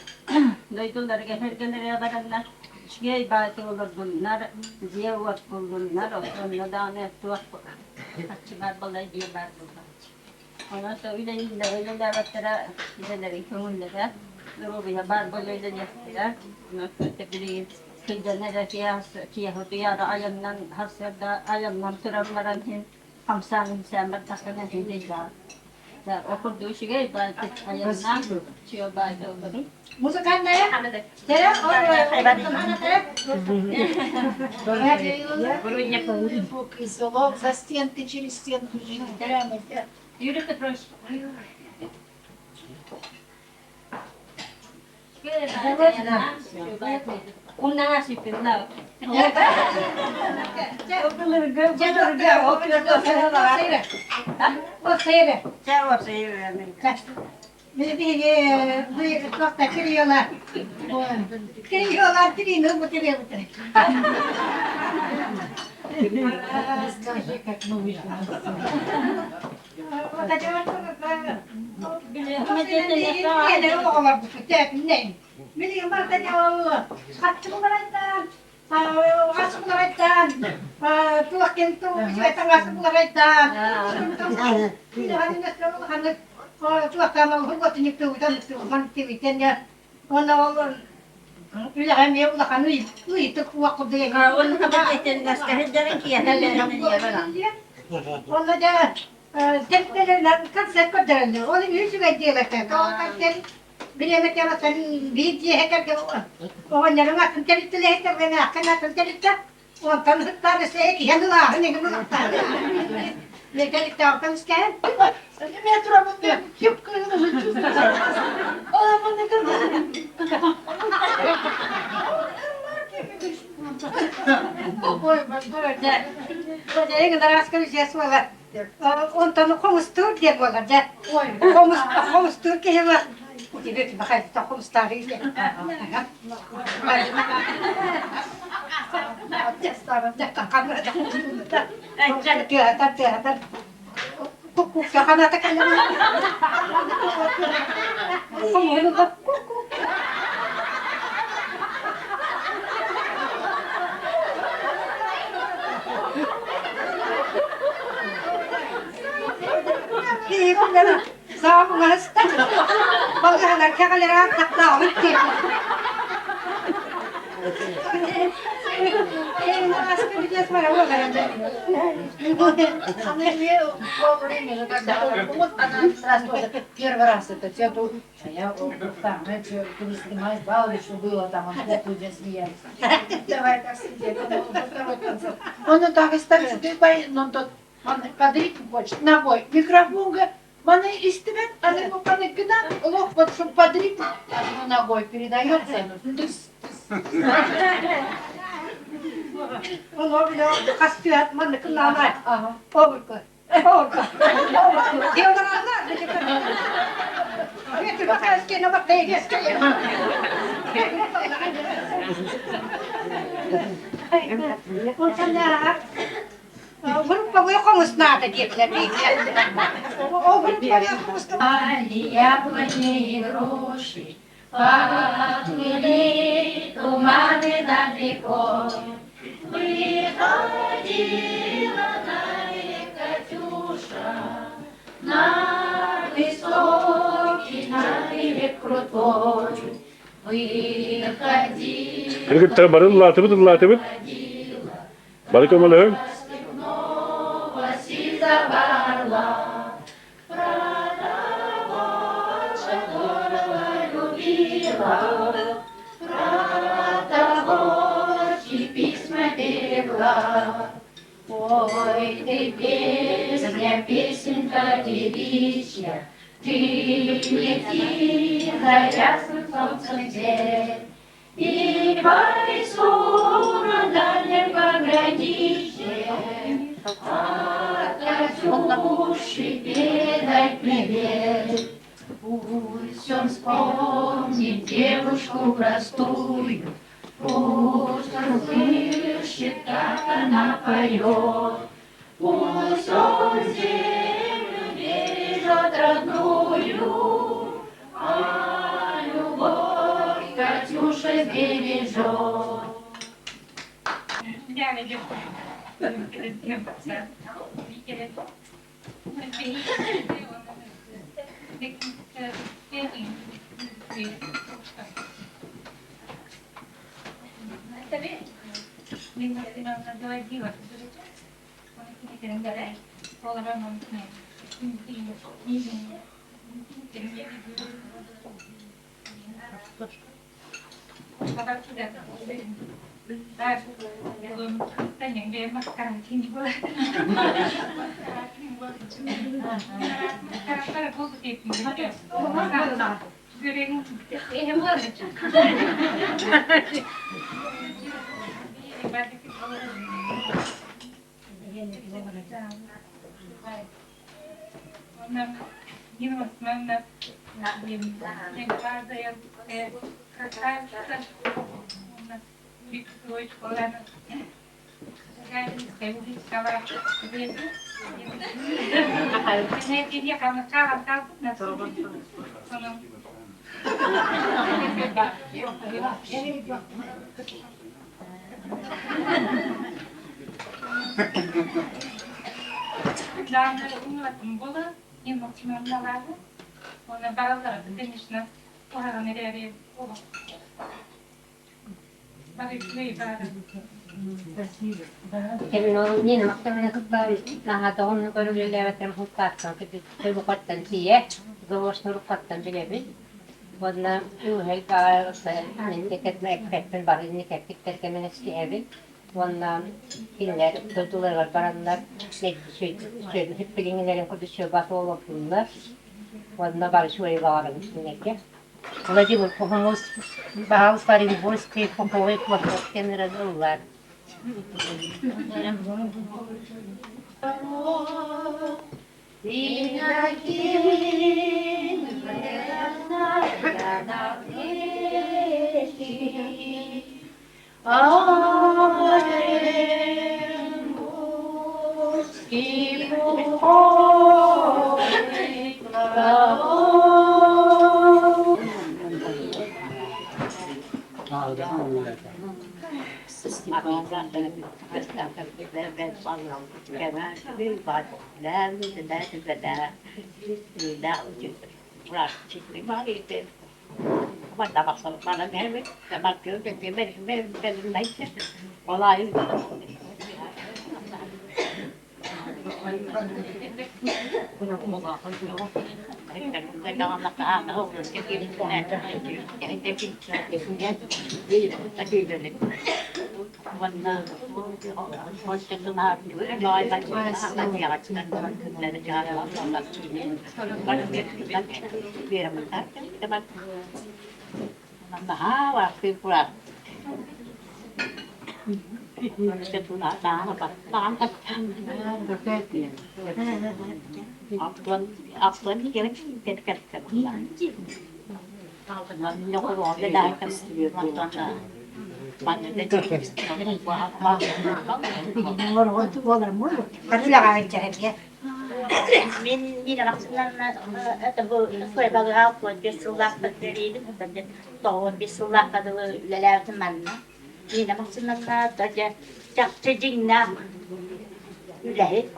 Speaker 4: дойдуларыгар эргэлэрэ бараннар, үчүгэй баайы олордуннар, дьиэ-уот буллуннар, онно даҕаны туох харчы баар буолла, дьиэ баар буолла. Онон үлэлииллэр, үлэлээбэттэрэ идэлэрин көҥүллэрэ, доруобуйа баар буола үлэлиэхтэрэ. Онон билигин сылдьан эрэ киэһэ утуйаары айаннан, сарсыарда айаннан туран баран иһин хамсаан-имсээн бардаххына иһин
Speaker 2: Музыкальная?
Speaker 5: За стенки, через стенку жить прямо.
Speaker 4: Юрий Петрович.
Speaker 5: Расскажи, как мы выжили.
Speaker 2: Онно дьэ Тэптэлэринэн концерт көрдөрөллөр. Ол үчүгэй диэбэттэр. Тоҕо бириэмэтэ биир дьиэһэ оҕонньоруҥ атын тэрилтэлэһиттэр, атын тэрилтэ. Онтон ыһыктаан өссө киһи ылааһын эҥин ылахтаах. Лекаликтаахтан искэһэн.
Speaker 5: Мен турабын мен кип
Speaker 2: Онтон хомустуур диэн буолар дьэ. Хомус хомустуур киһи бар. Тебе бахайта хомустаары диэн. Тыаһатар тыаһатар Кукканата
Speaker 9: Она сразу первый раз это все тут, а я там, знаете, балович, что было там, он куклу смеялся. Давай так сидеть, он второй концерт. Он так и ставит, он тот, он под ритм хочет, ногой, микрофон, говорит, Маны истибэт, аны бу паныккынан олох вот чтоб под ритм одной ногой передается. Тыс, тыс.
Speaker 2: Оно бile хастыат манныкыннаамай. Обурку. Обурку. Диоларалар. Групповой хомус надо диэтилэр
Speaker 4: Яблони и груши Поплыли туманы над рекой. Выходила на берег Катюша, на высокий, на берег крутой. Выходила.
Speaker 1: Кыргыттар бары ыллаатыбыт ыллаатыбыт. Бары көмөлөһүҥ.
Speaker 4: Сизого орла, про того, которого любила, про того, чьи письма берегла. Ой, ты песня, песенка девичья, ты лети за ясным солнцем день, и по лесу на дальнем пограничье от Катюши передай привет. Пусть он вспомнит девушку простую, Пусть он слышит, как она поет, Пусть он землю бережет родную, А любовь Катюша сбережет.
Speaker 10: Нина мактамына кытта наһаатоҕун көрүллээбэттэрин хуккааттан кытта тиийэ зоошнуруккаттан билэбин уонна үһэл баҕа инникетме экпеппин бары инникеттиктер кэмин истиһэбин. Уонна кинилэр дойдуларыгар бараннар билиҥҥилэрин курдук сүөбэ олордуллар. Уонна бары үчүгэйи баҕарабын кинилэргэ. Владимир Пухунус баһаалыста Оренбургский пуховой платок диэн ыллаар.
Speaker 5: Оренбургский пуховый платок.
Speaker 4: Мин Нина Максимовна это бу Суойбалыга 35 сыллаахтар үлэлиибин, 95 сыллаахха дылы үлэлээбитим манна. Нина Максимовна дьэ чахчы дьиҥнээх үлэһит,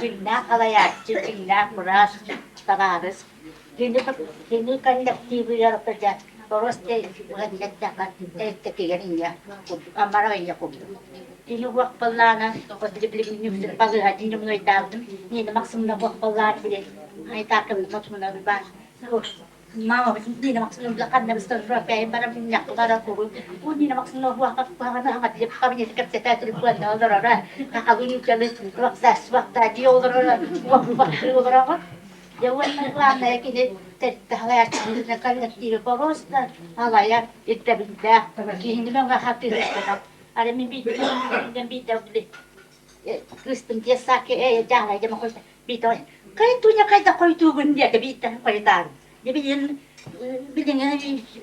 Speaker 4: дьиҥнээх халайааччы, дьиҥнээх быраас, табаарыс. Кини кини коллективыгар дьэ просто эртэтигэр инньэ амара инньэ курдук. Кини уохпаллаана балыыһа дьиҥнойдаабытым Нина Максимовна уохпаллаан били айтаакым Максимовна баар Мама Нина Максимовна ханна быстар пропяйын баран мунньахтара куру у Нина Максимовна уохпаллаана хаҥатып кабинет кэпсэтэ телефонна олороро хахалын үкэлин вахта дии олороро уохпаллыы олороҕо Дьэ уонна главное кини салайааччытын коллективы просто салайар ирдэбилдээх киһини мөҥө хатыырыттан ары мин биирдэ биирдэ кыыстым детсадка ээ дьаалай дьэ мохой биирдэ кай туня хайда хойдуугун диэтэ биирдэ хойутаан дьэ билин билиҥҥи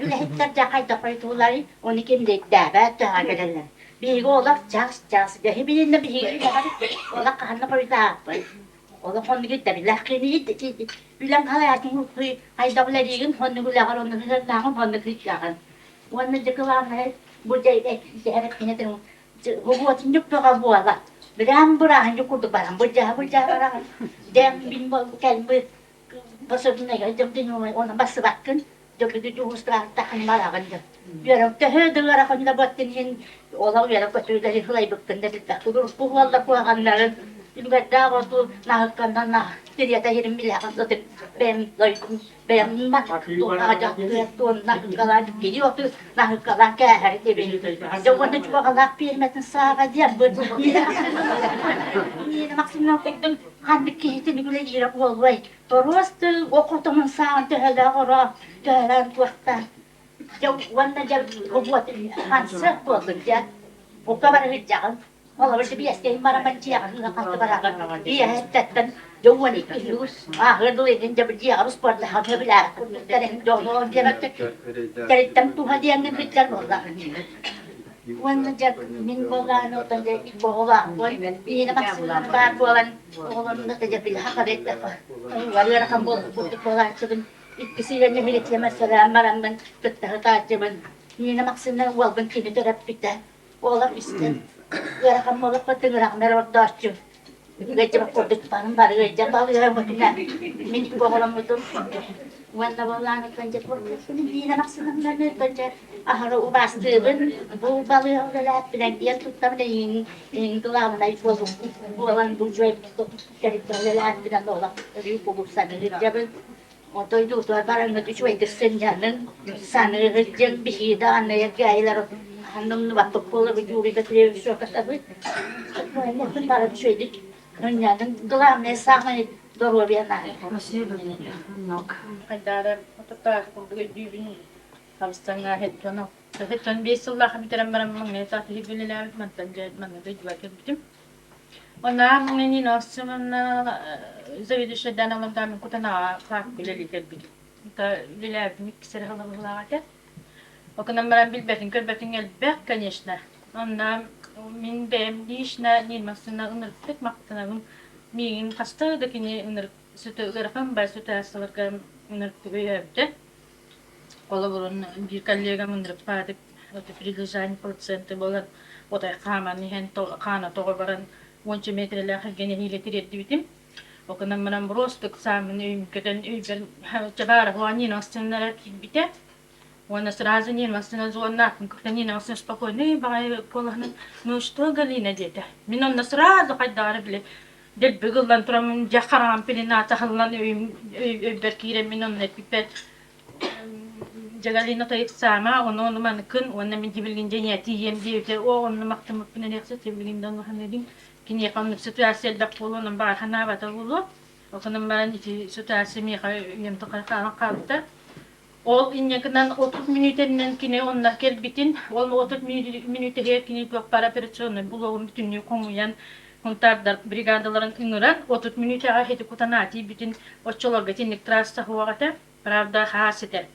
Speaker 4: үлэһиттэр дьэ хайда хойутууларый ону ким да ирдээбэт төһө кэлэллэр биһиги олох час час дьэ билиннэ биһиги үлэҕэр олох хаһан да хойутааппыт Олох оннук ирдэбиллээх киһини үлэҥ халаатын хайдах үлэлиигин оннук үлэҕэр оннук ыһыахтааҕын оннук ыытыаҕын. Уонна дьэ кылаабынай бу дьэ уотунньук бөҕө буола. Быраан бырааһынньык курдук баран былдьаһа-былдьаһа бараҕын. Дьэ мин кэлбит пособнайга оны бассыбаккын дьэ дьуһуустаахтахын бараҕын дьэ. Үөрэх төһө да ыарахан да буоттун иһин олох үөрэх көтүүлэри сылайбыккын да билбэккин урукку уоллар куһаҕаннарын үлүгэрдээх оту наһыкканнан тириэтэ иһирин билэҕин ытык бэйэм дойдум бэйэм туонна наһыккалаан кини оту наһыккалаан кээһэр дибин дьэ уонна чугаҕалаах пиэрмэтин сааҕа диэн бу Нина Максимовна курдук ханнык киһитин үлэлиирэ буолуой Торуос окутумун сааҕын төһөлөөх оро төһөлөөн туохтаан дьэ уонна дьэ вот концерт буоллун дьэ бука бары сылдьаҕын холобур биэстэһин баран дьиэҕэ хатты бараҕын иэһэттэн дьэ 12 үс ааһыар дылы дьэ дьиэҕэ спордаһан сөбүлээбит курдук тэрин дьоллоон диэбэттэр тэриттэн туһа диэҥҥин сылдьар буоллаҕын Уонна дьэ мин буоллаҕына оттон дьэ оҕолоохпун биһиги Максимнар баар буолан оҕолорум да дьэ били ыарахан буолбут буолааччыбын иккис идэни милиция сэлээн бараммын кытта сытааччыбын Нина Максимовна уолбун кини төрөппүтэ уолам истэн ыарахан буоллахха тыҥырахмар ордооччу Ыалдьыбат курдук барым бары ыалдьан балыыһа мин оҕоломмутум уонна буоллааныттан дьэ Нина Максимовнаны дьэ аһары убаастыыбын бу балыыһа үлэлээппинэн диэн туттабын эйигин эйигин кылаабынай буолан бу тэрилтэ үлэлээппинэн олох өрүү кулупсаны сылдьабын Дойдутугар бараҥҥыт үчүгэйдик сынньаныҥ, саныыгыт диэн биһиги даҕаны эргээйилэр
Speaker 5: Ханнымныбаппыт буолабыт Юрий Петрович Шокотовы. Бары үчүгэйдик Главное, самое здоровье надо.
Speaker 11: Спасибо много.
Speaker 12: Хайдаары отуттаах курдук өйдүүбүн хабыстаҥҥа хеттон хеттон биэс сыллаах бүтэрэн баран маҥнай таах киһи үлэлээбит мантан дьэ манна дойдубар кэлбитим. Онаа маҥнай Нина заведующайдаан алардааммын кутанаҕа хаак үлэлии кэлбитим. Үлэлээбитим икки эрэ сыллаах этэ. Окунан баран билбэтин көрбөтүн элбэх, конечно. Онно мин бэйэм лично Нина ынырыктык махтанабын. Миигин хаста да кини ынырык сүтэ ыарахан бай ситуацияларга ынырыктык өйөөбүтэ. Холобурун биир коллегам ынырыкпаатык прилежание проценты буолан отой хааман иһэн хаана тоҕо баран уонча метрэлээх эргэнэһиилэ тириэрдибитим. Окунан баран просто экзамен өйүм көтөн өйбөр чабаара Нина Васильевна киирбитэ. Уонна сразу Нина Васильевна звоннаахпын кытта Нина Васильевна спокойный баҕайы куолаһынан ну что Галина диэтэ. Мин онно сразу хайдаҕары били дэлби ыллан тураммын дьэ хараҕым пелената аһыллан өйүм өйбөр киирэн мин онно эппиппэр дьэ Галина тойуксаама ону ону маныкын уонна мин тибилгин дьэниэ тиийиэм диэбитэ оо онно махтаммыппын эриэхсэ тибилгин да онно Киниэхэ оннук ситуация элбэх буолуо, онон баҕар санаабата буолуо. Окунан баран ити ситуация миэхэ үйэм тухары хаалан хаалбыта. Ол инньэ гынан 30 мүнүүтэннэн кини онно кэлбитин, ол 30 мүнүүтэһигэр кини туох баар операционнай блогун бүтүннүү хомуйан, хунтаардар бригадаларын ыҥыран, 30 мүнүүтэҕэ ити кутанаат тиийбитин оччолорго итинник трасса суох этэ. Правда, хаас этэ.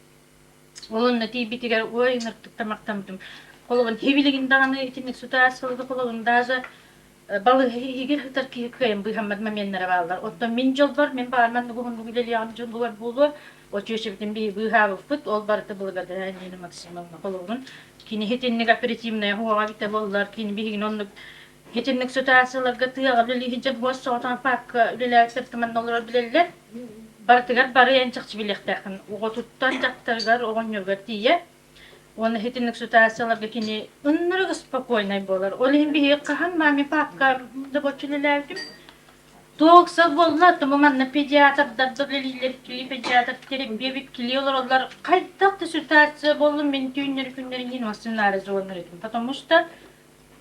Speaker 12: Ол онно тиийбитигэр ой ынырыктык тамахтаммытым. Холобун хибилигин даҕаны итинник ситуацияларга холобун даже балыыһа иһигэр сытар киһи кыайан быыһаммат моменнара бааллар. Оттон мин дьолбор, мин баҕар маннык уһуннук үлэлиэҕим дьон булар буолуо. Очүөчэбитин биһи быыһаабыппыт, ол барыта благодаря Нина Максимовна холобурун. Кини итинник оперативная хуоҕа битэ буоллар, кини биһигини оннук итинник ситуацияларга тыаҕа үлэлии сылдьан хуос соҕотоон парка үлэлээбиттэр манна олорор билэллэр. Барытыгар бары эн чахчы билиэхтээххин. Оҕотуттан дьахтарыгар, оҕонньоругар тиийэ. Уонна итинник ситуацияларга кини ыннырык спокойнай буолар. Ол иһин биһиги хаһан маме папка да боччу үлэлээбитим. Туох сыл буолла, тому манна педиатрдар да үлэлииллэр, кили педиатр терапевт кили олороллор. Хайдах да ситуация буоллун, мин түүннэри күннэри иһин массыынаары звоннар этим. Потому что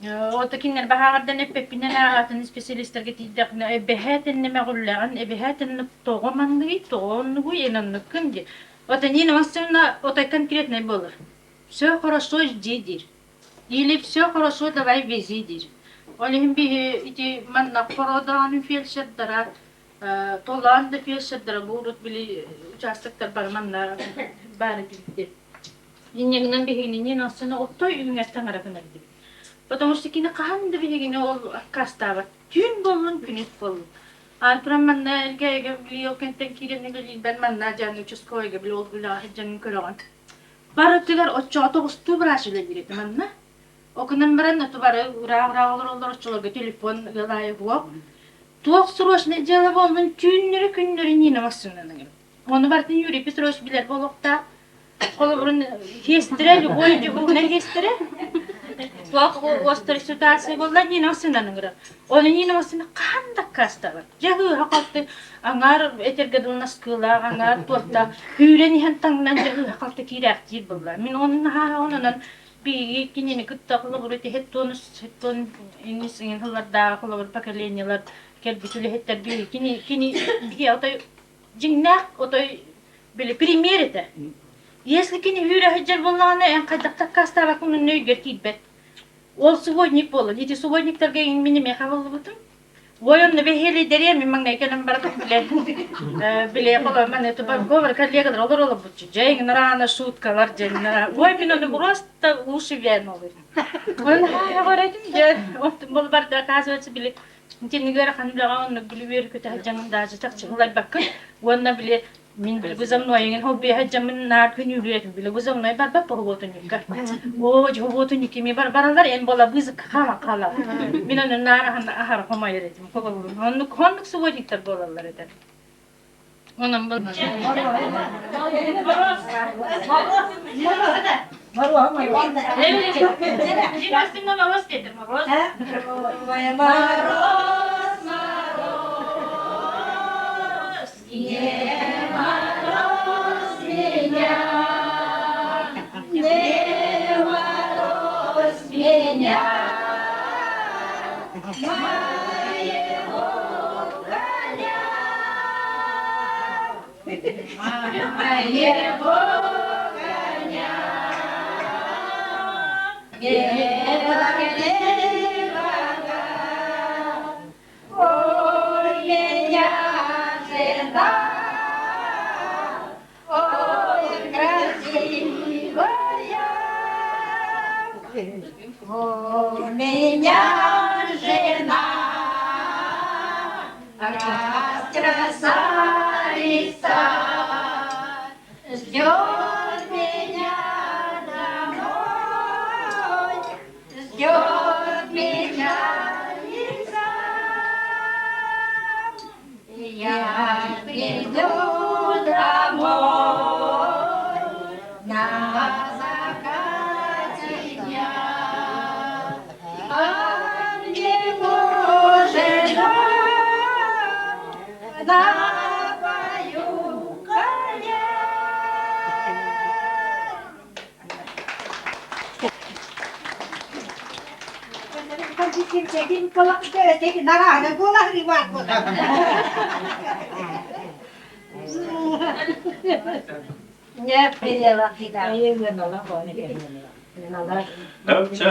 Speaker 12: Ото кинилэр баһааҕырдан эппэппинэн атын исписэлиистэргэ тиийдэхпинэ эбэһээт иннэ мөҕүллэҕин, эбэһээт иннэ тоҕо манныгый, тоҕо оннугуй, эн оннуккун диир. Вот Нина Васильевна отой конкретнай буолар. Все хорошо, жди диир. Или все хорошо, давай вези диир. Ол иһин биһи ити манна хородоон фельдшердара, толоон да фельдшердара бу урут били участоктар бары манна баар этибит. Инньэ гынан биһигини Нина Васильевна оттой үүҥэр таҥара гынар дибит. Потому что кини хаһан да биһигини ол аккаастаабат. Түүн буоллун, күнүс буоллун. Аны туран манна Элгээйигэ били ол кэнтэн киирэн үлэлиирбэр манна дьаҥ участковайга били ол үлэҕэ сылдьаҥҥын көрөҕүн. Барытыгар оччоҕо тоҕустуу врач үлэлиир этэ манна. Окунан баран оту бары ураа-ураа олороллор оччолорго телефон ыал аайы буок. Туох срочное дело буоллун түүннэри күннэри Нина массыынанан ыҥырым. Ону барытын Юрий Петрович билэр буолуохтаах. Холобурун хиэстэрэ, любой дьуһуунай хиэстэрэ. Туох острый ситуация буолла Нина Васильевнаны ыҥырар. Ону Нина Васильевна хаһан да аккаастаабат. Дьэ ыыһа халты аҥаар этэргэ дылы наскыылаах, аҥаар туортаах күүрэн иһэн таҥнан дьэ ыыһа халты киирээхтиир буолла. Мин ону наһаа ононон биһиги кинини кытта холобур ити хеттон хеттон иннис иҥин сыллардааҕы холобур поколениелар кэлбит үлэһиттэр биһиги кини кини биһиги отой дьиҥнээх отой били пример этэ. Если кини үүрэ сылдьар буоллаҕына, эн хайдах да аккаастаабаккын онно өйгөр киирбэт. Ол субботник буолан, ити субботниктарга мин эмиэ хабыллыбытым. Ой, онно бэһиэлэйдэриэ, мин маҥнай кэлэн баран билэ билэ холо маны тупа коллегалар олор олорбутчу. Дьэ, рано шуткалар дьэннэ. Ой, мин ону просто уши вянули. Он говорит, дьэ, ол барда оказывается били Итинник ыарахан үлэҕэ оннук били үөрэ-көтө сылдьаҥын даже чахчы ылайбаккын уонна били мин били вызовной эҥин холбуйа сылдьаммын наар күнүүлүө били вызовной барбат поһуотунньукка оо дьоһуотунньук кими бар баралар эн буола быызык хаала хаала мин ону наар аһара хомойор этим холобурун оннук оннук субботниктар буолаллар этэ онон бұл Мороз.
Speaker 13: Мороз, мороз, не мороз меня, не мороз. Моего коня. Моего коня. Бело-белого. Ой, меня жена, ой, красивая. У меня жена, раз красавица, ждет меня домой, ждет меня лица. Я приду домой на закате дня. А мне жена напою коня.
Speaker 2: Нарана була грибат
Speaker 10: Не приняла.
Speaker 1: Чэ.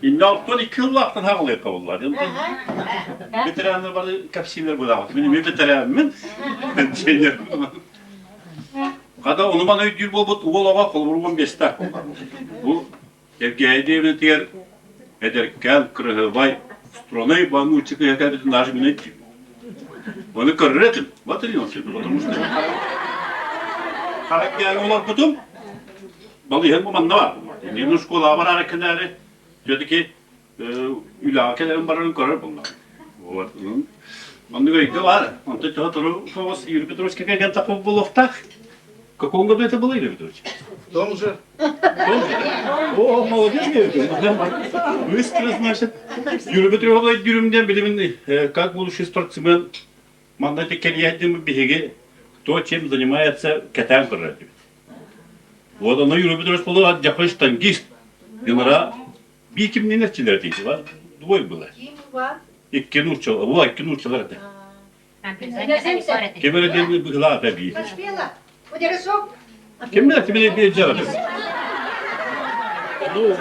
Speaker 1: Инне алтан икки ыллаахтан хаҕылыахха буллар. Ветераннар бары кэпсиилэр буолаҕыт. Мин эмиэ ветераммын. Хата ону маны өйдүүр буолбут уол оҕо холобур 15-тээх буолла. Бу Эргээйи диэбитигэр эдэркээн, кырыһыбай, стройный банучик кэлбитин даже мин өйдүүбүн. Ону көрөр этим. Вот и он потому что характеры олорбутум. Балыыһан бу манна бар. Иннин школаҕа бараары кэлээри, все-таки үлэҕэ кэлэрин барарын көрөр буоллаҕым. Вот. Оннук өйгө баар. Онтон чого туру соҕус Юрий Петрович кэлген таков буолуохтаах. В каком году это было, Юрий Петрович?
Speaker 3: В том же.
Speaker 1: В том же? О, молодец, Юрий Быстро, значит. Юрий Петрович Дюрюмден билимин, как будущий спортсмен, манна кэлиэдим биһиги кто чем занимается кэтээн көрөр Вот оно Юрий Петрович был дьахай штангист. Динара би кимнин эрчилер дейdi var. Двое было. Икки нууччалар, во, икки нууччалар это. Ким эрэ диэн быһылаата бии. Ким билэр, ким билэр дьарабыз. Ну,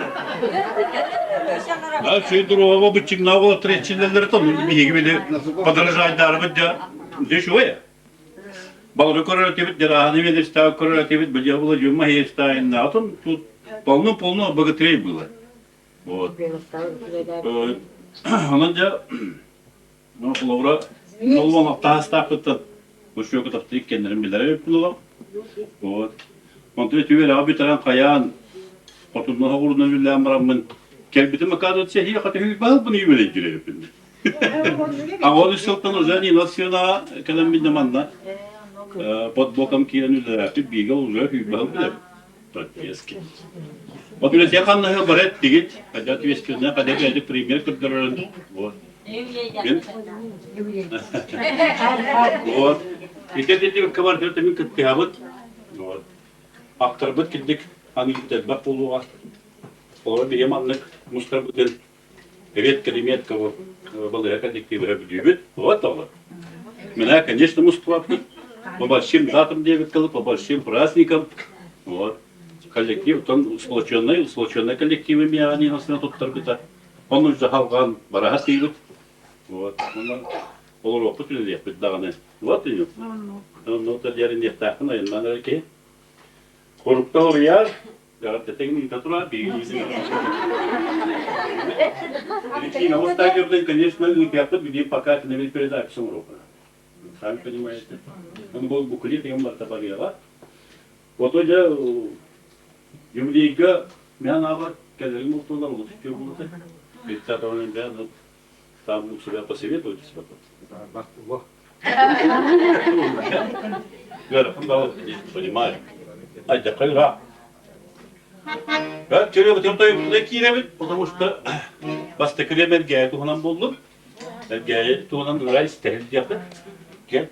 Speaker 1: а Сидорова быччыҥнаах тречилэлэр тон биһиги били подражайдарбыт дьа дешевое. Балары көрөр этибит, дьарааһыны ведестаах көрөр этибит, бу было дюма естайна. Отон тут полно-полно богатырей было. Вот. Онон дьэ, ну, холобура, нолуон таастаахпыттан Мушуоку таптык кэннэрин билэрэ эбиппин Вот. Онтон түбэлэҕэ бүтэрэн хайаан хотунна оҕурунан үллээн бараммын кэлбитим оказывается эһиэхэ төһүүр баһылбын юбилейдир эбиппин. А ол сылтан уже Нина Сынаҕа кэлэммин да манна под боком киирэн үлэлээппит биигэ уже хүүрбаһыл билэр практически. Вот үлэтиэ ханнаһы бары эттигит, хотя ответственная, хотя бы пример көрдөрөрүн. Вот. Вот. Ити ити квартирата мин кыттыһабыт. Вот. Актарбыт килдик аныгыт элбэх буолуоҕа. Олор биһи маннык мустарбытын редко-реметко балыыһа коллектива бүдүүбүт. Вот олор. Меня, конечно, мустубаппыт. По большим датам диэбит по большим праздникам. Вот. Коллектив, он сплоченный, сплоченный коллективы миани насына туттарбыта. Он уже халган бараха тиибит. Вот. Олоруохпут үлэлиэхпит даҕаны. Вот и Ну, диэхтаахпын айаннаан эрэ киһи. Курукта хоруйар, Конечно, ыытыахпыт пока это передача урока. Сами понимаете. Он был буклет, и он барта барыаҕа. Вот дьэ юбилейга мен аҕа кэлэрим ортолор олус үтүө буолута. 30 ноября там у себя посоветуйтесь потом. Понимаю. Айдакайра. Киирэбит, потому что бастакы эргээйи туһунан буоллун. Эргээйи туһунан ырай истэһил диэхпит. Кел.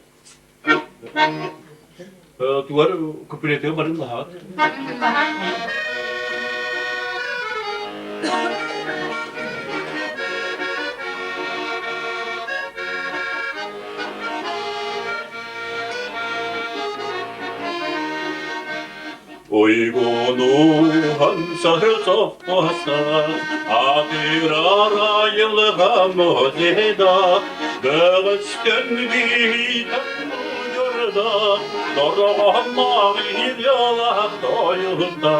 Speaker 1: Тугар куплетыгы барын лаһаат. Уйгуну сахы совхоза, Атырар айылға музейда, Бөҕөстөн биитэн мудьурда, Дорҕоһоммоох илиолах тойута,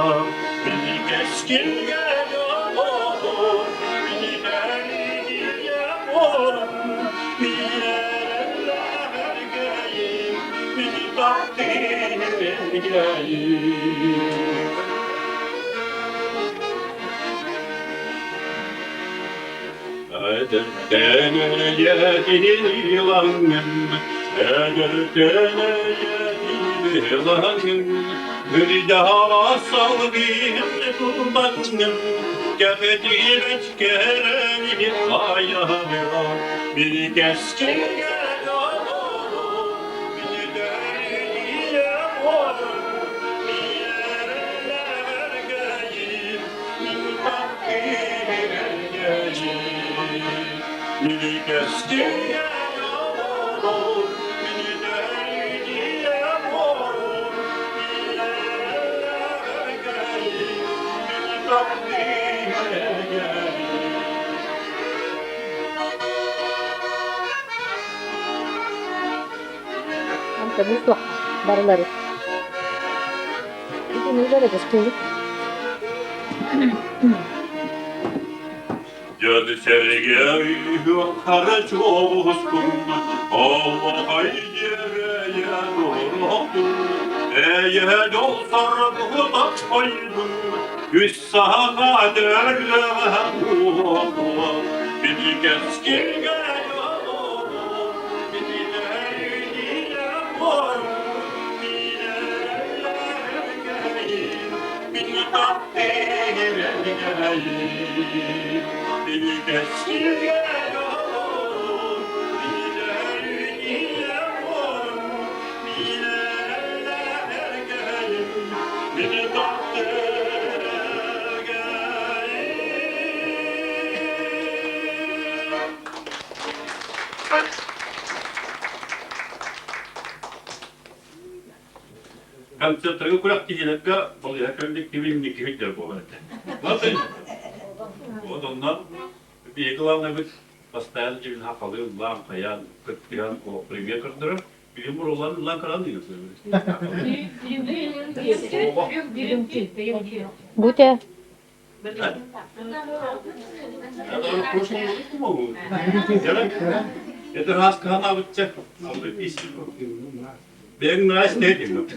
Speaker 1: Били кэскилгэ дьоллоох, били бэлиэ буолан, Билэрэллээх эргэйим, били таптыыр эргэйим. Эдэртэн эйэтин илаҥын, эдэртэн эйэтин илаҥын, Үрдэҕэ салгын кулбаҥын, кэхтибэт кэрэни айаҕа, били кэскилгэ
Speaker 10: Антон суох барылары. Итини бэрэ
Speaker 1: Дьон-сэргэ хара чуоҕускун, Оллохой дьиэрэйэ туруохтун, Эйэ дьол саргы тахпайдын, Үс саха төрүөҕэ буолуо, Били кэскилгэ Концерттарга күрэхтэһиилэргэ балыыһа коллективин киһи буолар этэ. Вот онно биһиги главнайбыт постоянно дьиҥин хахалыы ыллаан, хайаан, кыттыһан премьер көрдөрөр. Билим уруллан ыллаан каран
Speaker 10: Гутя.
Speaker 1: Это раз канавытча, Бэҥ наас тетим.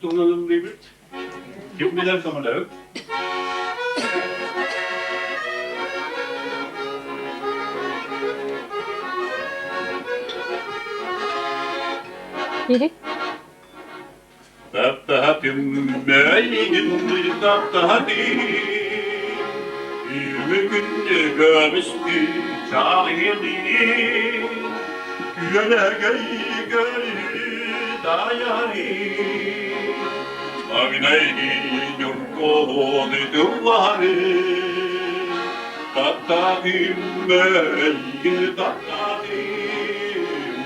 Speaker 1: Туһунан ыллыыбыт. Ким билэр көмөлөһүк.
Speaker 10: Бiri.
Speaker 1: Таптаһатым таптаһатым Үмүгүннү көмүстү чаҕыйдыы Күөлэгэй көрү дайары. Маҥнай ньургуһуну тыллаһары, Таптаатым эйигин таптаатым,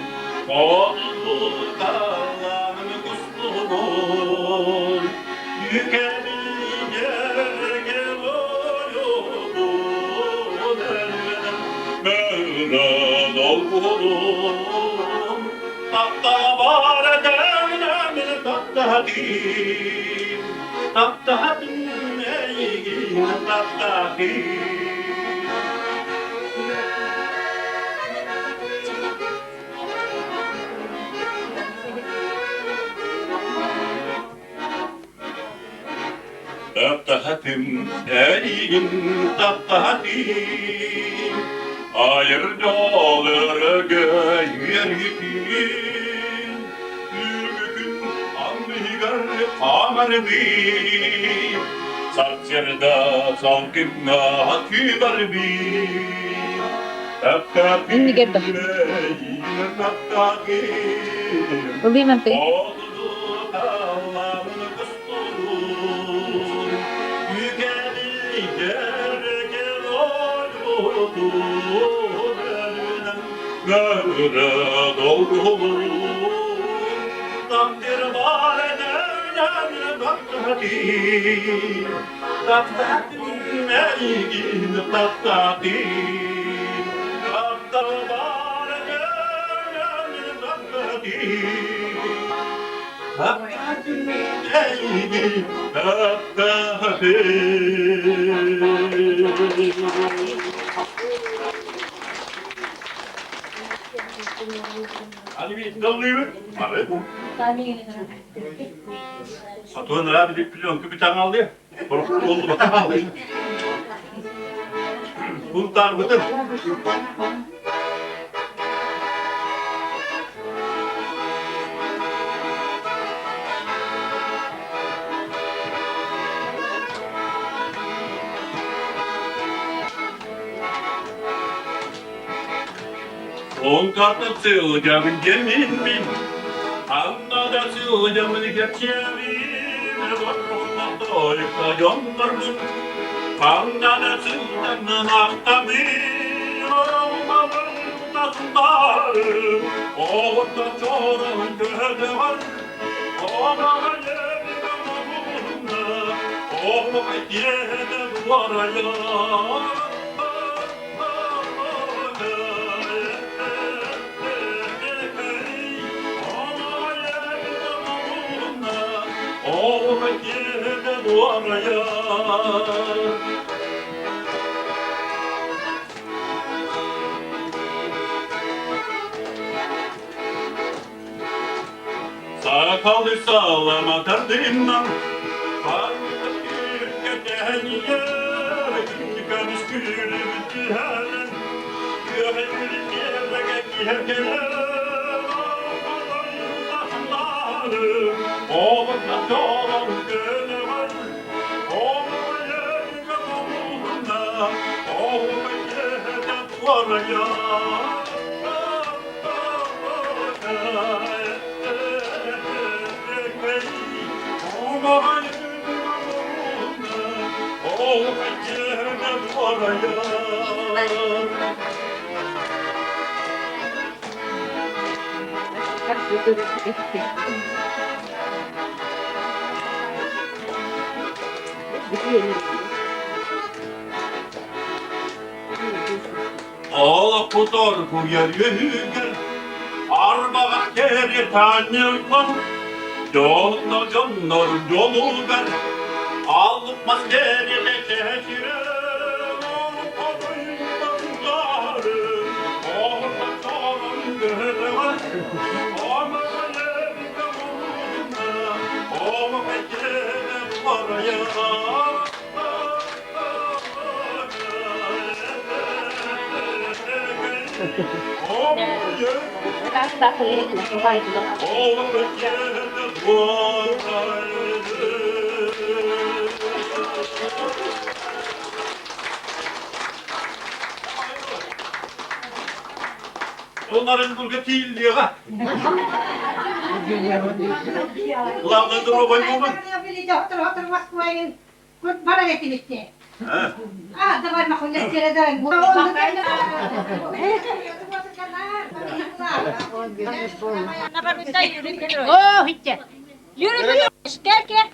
Speaker 1: Хотуталлаан кустугун, Үкэлийэргэ ойуубун Мөрө долгуһун, Таптаабар эдэрдэмин таптаатым, Таптаатым эйигин таптаатым. Таптаһатым эйигин таптаһатым, Айыр дьол өрөгөй үөрүүтүн, Үргүкүн анныгар хаамарбын, Сарсыарда салгыҥҥа күүбарбын. Таптаатым
Speaker 12: Иннигэр да.
Speaker 1: эйигин таптаатым,
Speaker 12: Ылыым антый.
Speaker 1: Сатуан ыраат пленка бүтэн алды. Бунтаарбытын. Он карта сылдьабын дэмин Анна да сылдьабын кэпсиэбин Тойукта дьоннорбун Анна да сылдьабын ахтабын Оролмабын Оҕотто чорон көһөтөҕөр Оҕоҕо Оҕоҕо киэһэтэ дуорайар Сакалы салама тардымнан, Олохпутор куйар үөһүгэр арбаҕа кэрэ таанньыллан дьонно дьоннор дьолугар алып мас кэрэ чэчирэ Onların burga tiyilliğe. Главное, дорога болман.
Speaker 2: били доктор отор Москвайын барар этибит А, давай нахуй
Speaker 12: О, хитте. Юрий Петрович, кел, кел.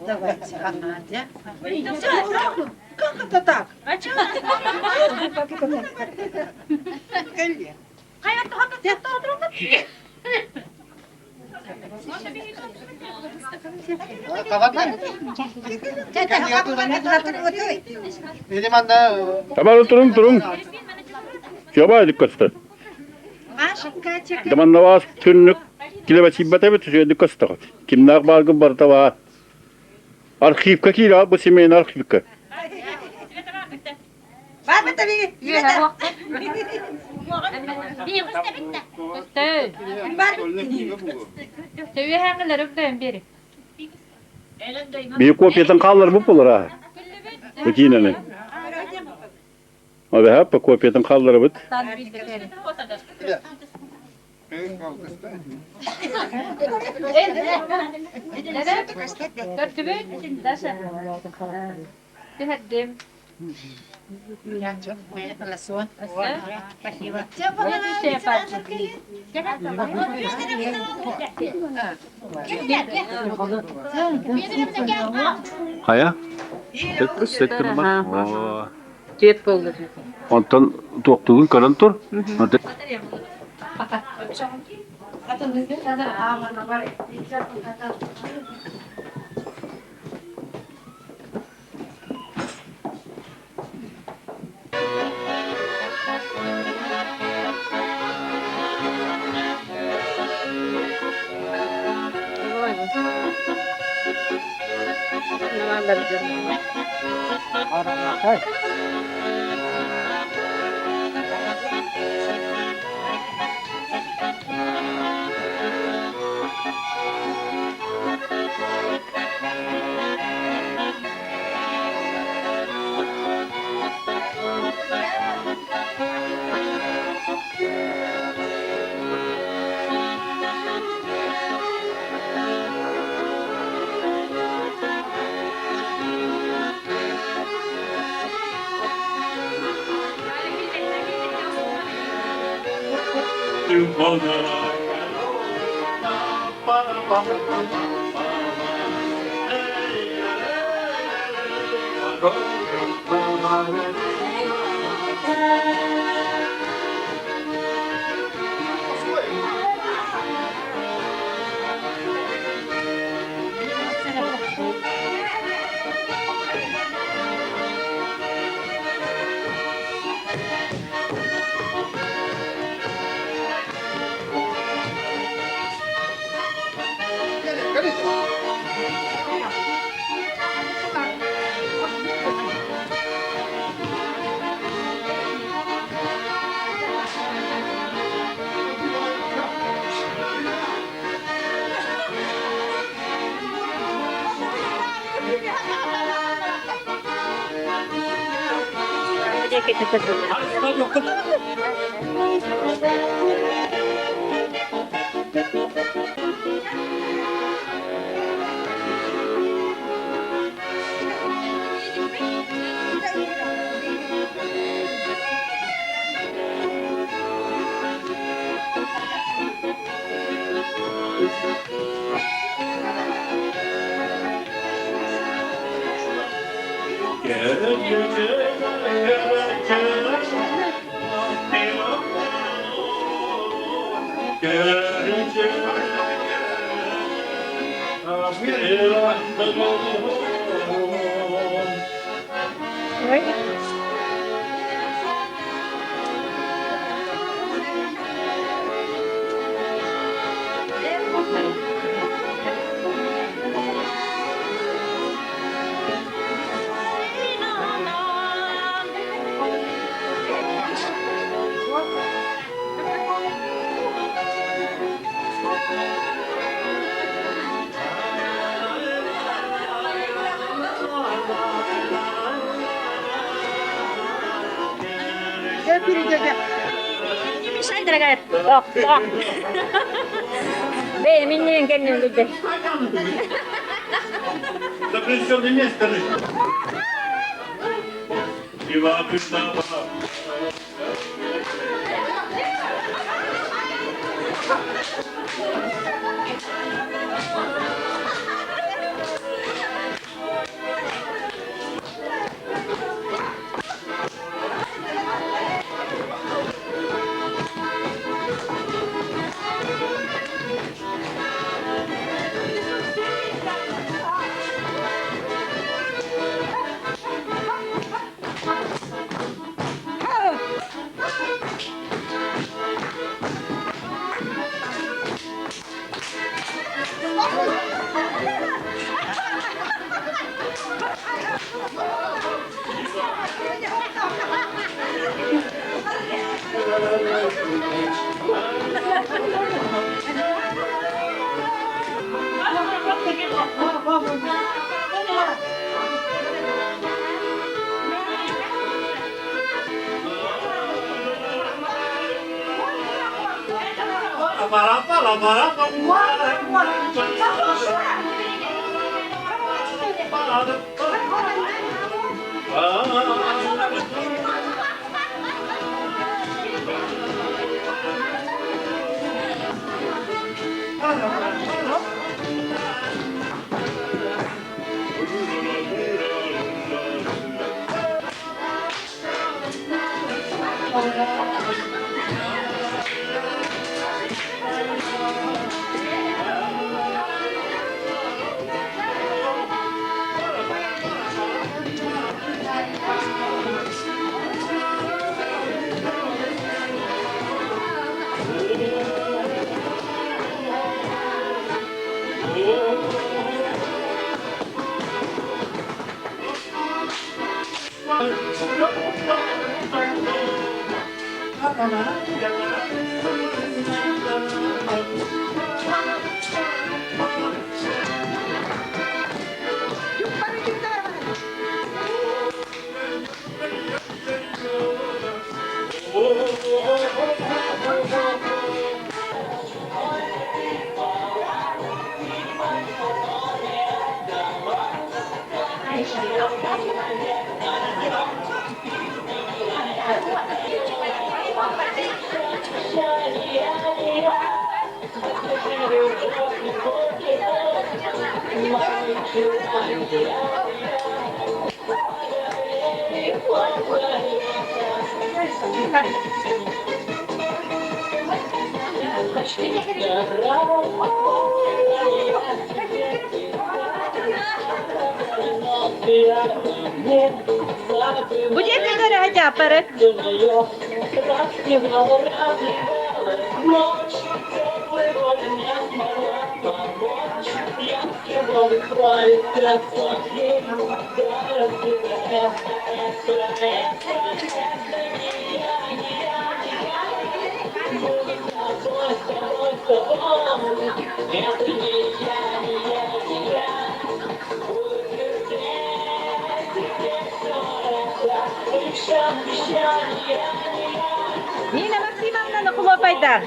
Speaker 9: Давайте, ага, да. Как это так?
Speaker 12: А что?
Speaker 9: Как это так?
Speaker 1: Тамара турун турун. Чабай диккастар. Даманнаваас түннүк килэбэчийбэтэ эбит үчүгэйдик көстөҕүт. Кимнээх бааргын барыта баар. Архивка киирэ бу семейный архивка. Биир копиятын хаалларбыт буолар аа. Бу киинэни. Абэһэ по копиятын хаалларабыт.
Speaker 12: Түһэрдим.
Speaker 1: Хайа? Сеттим
Speaker 10: Түөт буолла.
Speaker 1: Онтон туохтугун көрөн тур.
Speaker 14: мешай, дорогая. Бэй, миннен кэннин гүдде.
Speaker 1: Запрещенный место.
Speaker 14: Бу дьиэтигэр эһэ Нина Максимовна хлопайдар.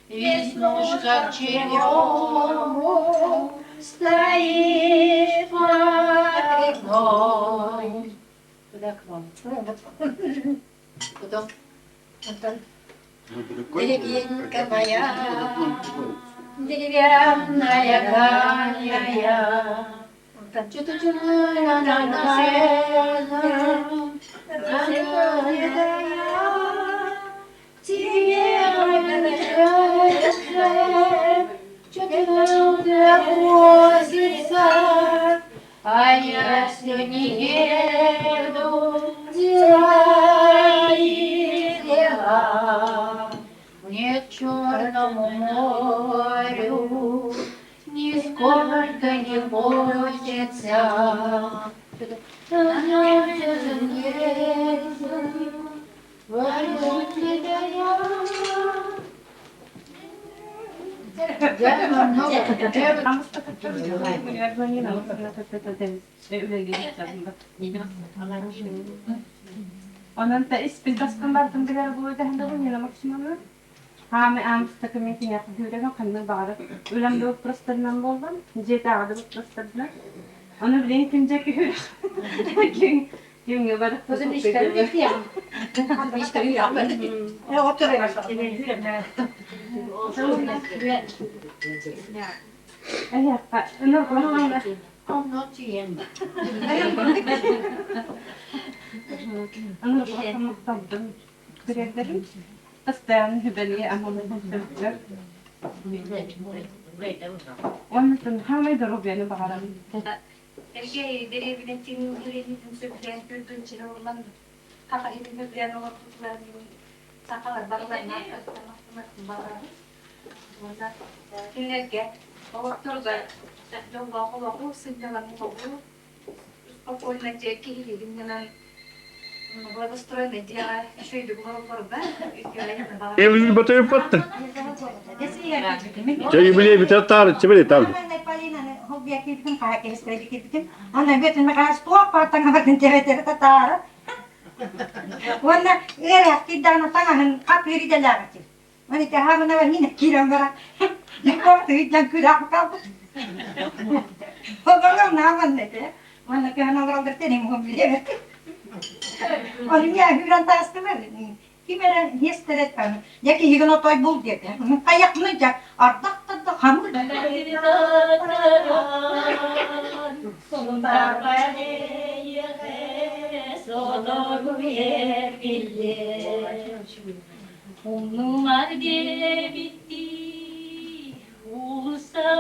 Speaker 9: Веснушка черему.
Speaker 13: Стоит под окном.
Speaker 9: Под окном. Потом, Антон.
Speaker 2: Деревенька моя, деревянная дальняя,
Speaker 13: А я все не еду, дела и дела.
Speaker 9: Мне к Черному морю нисколько не хочется.
Speaker 7: Онон та испит бастан бардым билэр буолу дэһэн Нина Максимовна. Хаами аамыста кэмҥэ киниэхэ күүрэгин ханнык баҕарар үлэм да боппуруостарынан буоллун, дьиэтээҕи да боппуруостарынан. Ону билигин ким дьэ күһүр кимҥэ барыта Бастаан хүбэлиэ аммаларын Уонна хаамай доруобуйаны баҕарабын.
Speaker 5: Эргэ дэриэбинэтин үлэһитин сөбүлээн көрдүн олорон хаха иһин сөбүлээн олорбутуларын сахалар барыларына баҕарабын. Уонна кинилэргэ олохторугар дьоллоох олоҕу, сынньалаҥы олоҕу, спокойно дьиэ киһилиигин гынан благоустроенный дьиэҕэ үчүгэйдик олороллоругар
Speaker 1: Ил батыйыппатты. Чэ юбилей бүтэр таарыччы били там.
Speaker 2: Ана бетин туох паатаҥабатын теретери татаара. Уонна ыараахтыйдаана таҥаһын хапыыр идэлээҕити. Маны таһаамына мин киирэн баран тыйдан күрэх калбыт. Олорон нааман этэ. Манна кыһан олороллор теним билебет. Оны я хүрэн таастымар. Ким эрэ миэстэрэ я киһигин отой бул диэтэ. Хайакмын дьа ардах да хамыр.
Speaker 13: Умнумар диэбиттии уулусса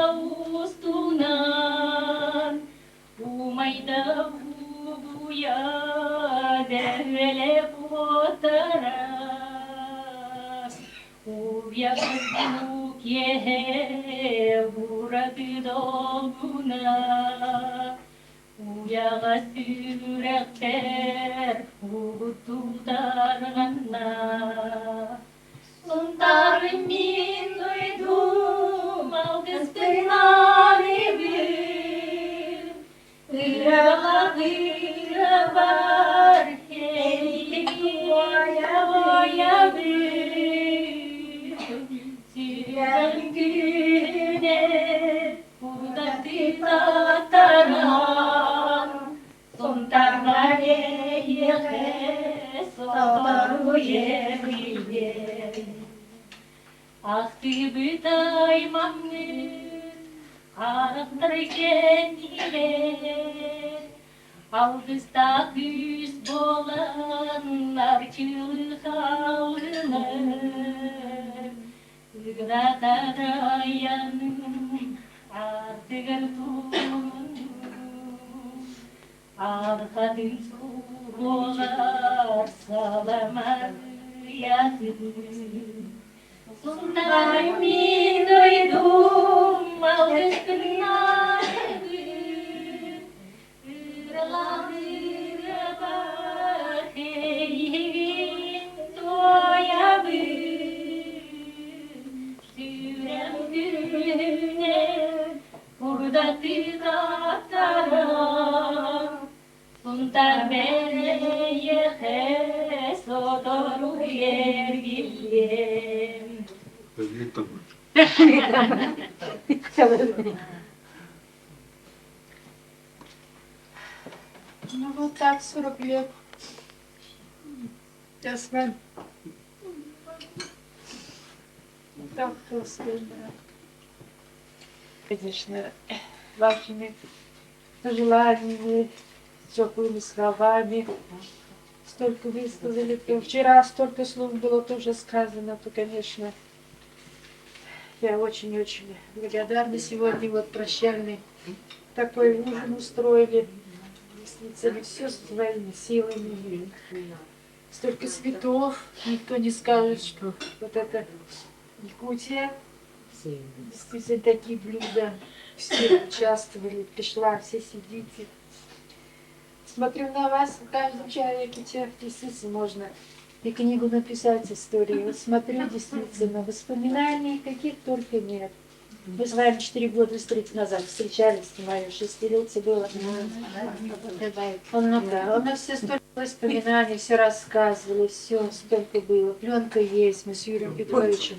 Speaker 13: устунан умайда угуйа дэһүөлэ куотарас Уйа киэһэ ураты долгуна Уйаҕас сүрэхтэр угуттуутарганна Сунтаарым мин дойдум алгыспын арыйбын Ыралаҕыра бар Уойа-уойабын Сүрэҕим күнэ Кудатытатаран Сунтарга эйиэхэ сотору ергийдем Ахтыбыт аймаммыт харахтар кэннигэр Алгыстаах күүс буолан арчылыы хаалынар Ыгыратарайаным ардыгар туолунум Арҕатын суолар саламарыйатын Сунтаарым мин дойдум алгыспын аһыгын Ыралаһыырабар эйигин туойабын Сүрэҕим күнүнэн курдатыы таттаран Сунтаар бэлэйэхэ сотору эргиллиэм.
Speaker 15: Ну вот так 40 лет. Я с вами. Так просто, да.
Speaker 9: Конечно, вашими пожеланиями, теплыми словами. Столько высказали. Вчера столько слов было тоже сказано, то, конечно, я очень-очень благодарна. Сегодня вот прощальный такой ужин устроили. Действительно, все своими силами. Столько цветов, никто не скажет, что вот это Якутия. Действительно, такие блюда. Все участвовали, пришла, все сидите. Смотрю на вас, в каждом человеке действительно можно и книгу написать историю. Вот смотрю, действительно, воспоминаний каких только нет. Мы с вами 4 года назад встречались, мое шестилетие было. Он, ну да, у нас все столько воспоминаний, все рассказывали, все столько было. Пленка есть, мы с Юрием Петровичем.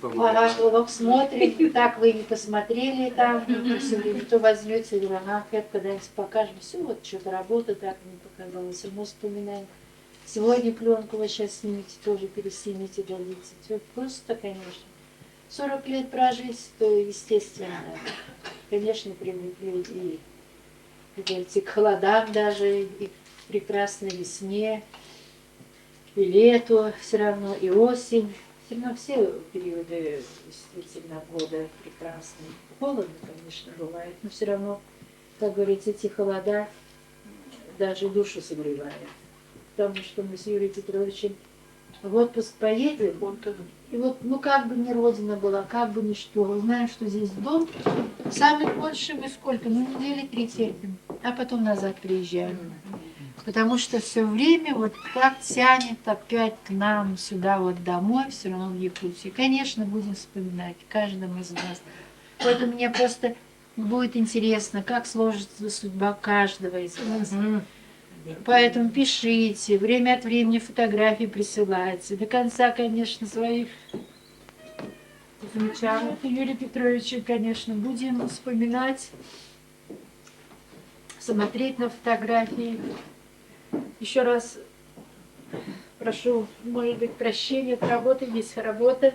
Speaker 9: Ага, смотрим, так вы не посмотрели там, все время, то возьмете, говорю, ага, когда-нибудь покажем. Все, вот что-то работа так не показалась, все равно вспоминаем. Сегодня пленку вы сейчас снимете, тоже переснимете, дадите. Все просто, конечно. 40 лет прожить, то естественно, конечно, привыкли и, как говорится, к холодам даже, и к прекрасной весне, и лету все равно, и осень. Все равно все периоды действительно года прекрасные. Холодно, конечно, бывает, но все равно, как говорится, эти холода даже душу согревают. Потому что мы с Юрием Петровичем в отпуск поедем, и вот, ну как бы ни родина была, как бы ни что, знаем, что здесь дом, самый больше мы сколько, ну недели три терпим, а потом назад приезжаем. Потому что все время вот так тянет опять к нам сюда вот домой, все равно в Якутию. Конечно, будем вспоминать, каждому из нас. Поэтому мне просто будет интересно, как сложится судьба каждого из вас. Поэтому пишите, время от времени фотографии присылайте. До конца, конечно, своих замечаний. Юрий Петрович, конечно, будем вспоминать, смотреть на фотографии. Еще раз прошу, может быть, прощения от работы, есть работа.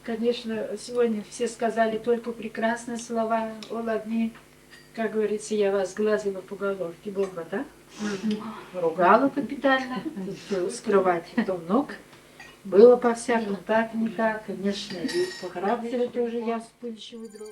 Speaker 9: Конечно, сегодня все сказали только прекрасные слова о Ладне. Как говорится, я вас глазила по головке, Бога, да? Ругала капитально, скрывать то ног. Было по-всякому, так, не так. Конечно, и по характеру тоже я вспыльчивый друг.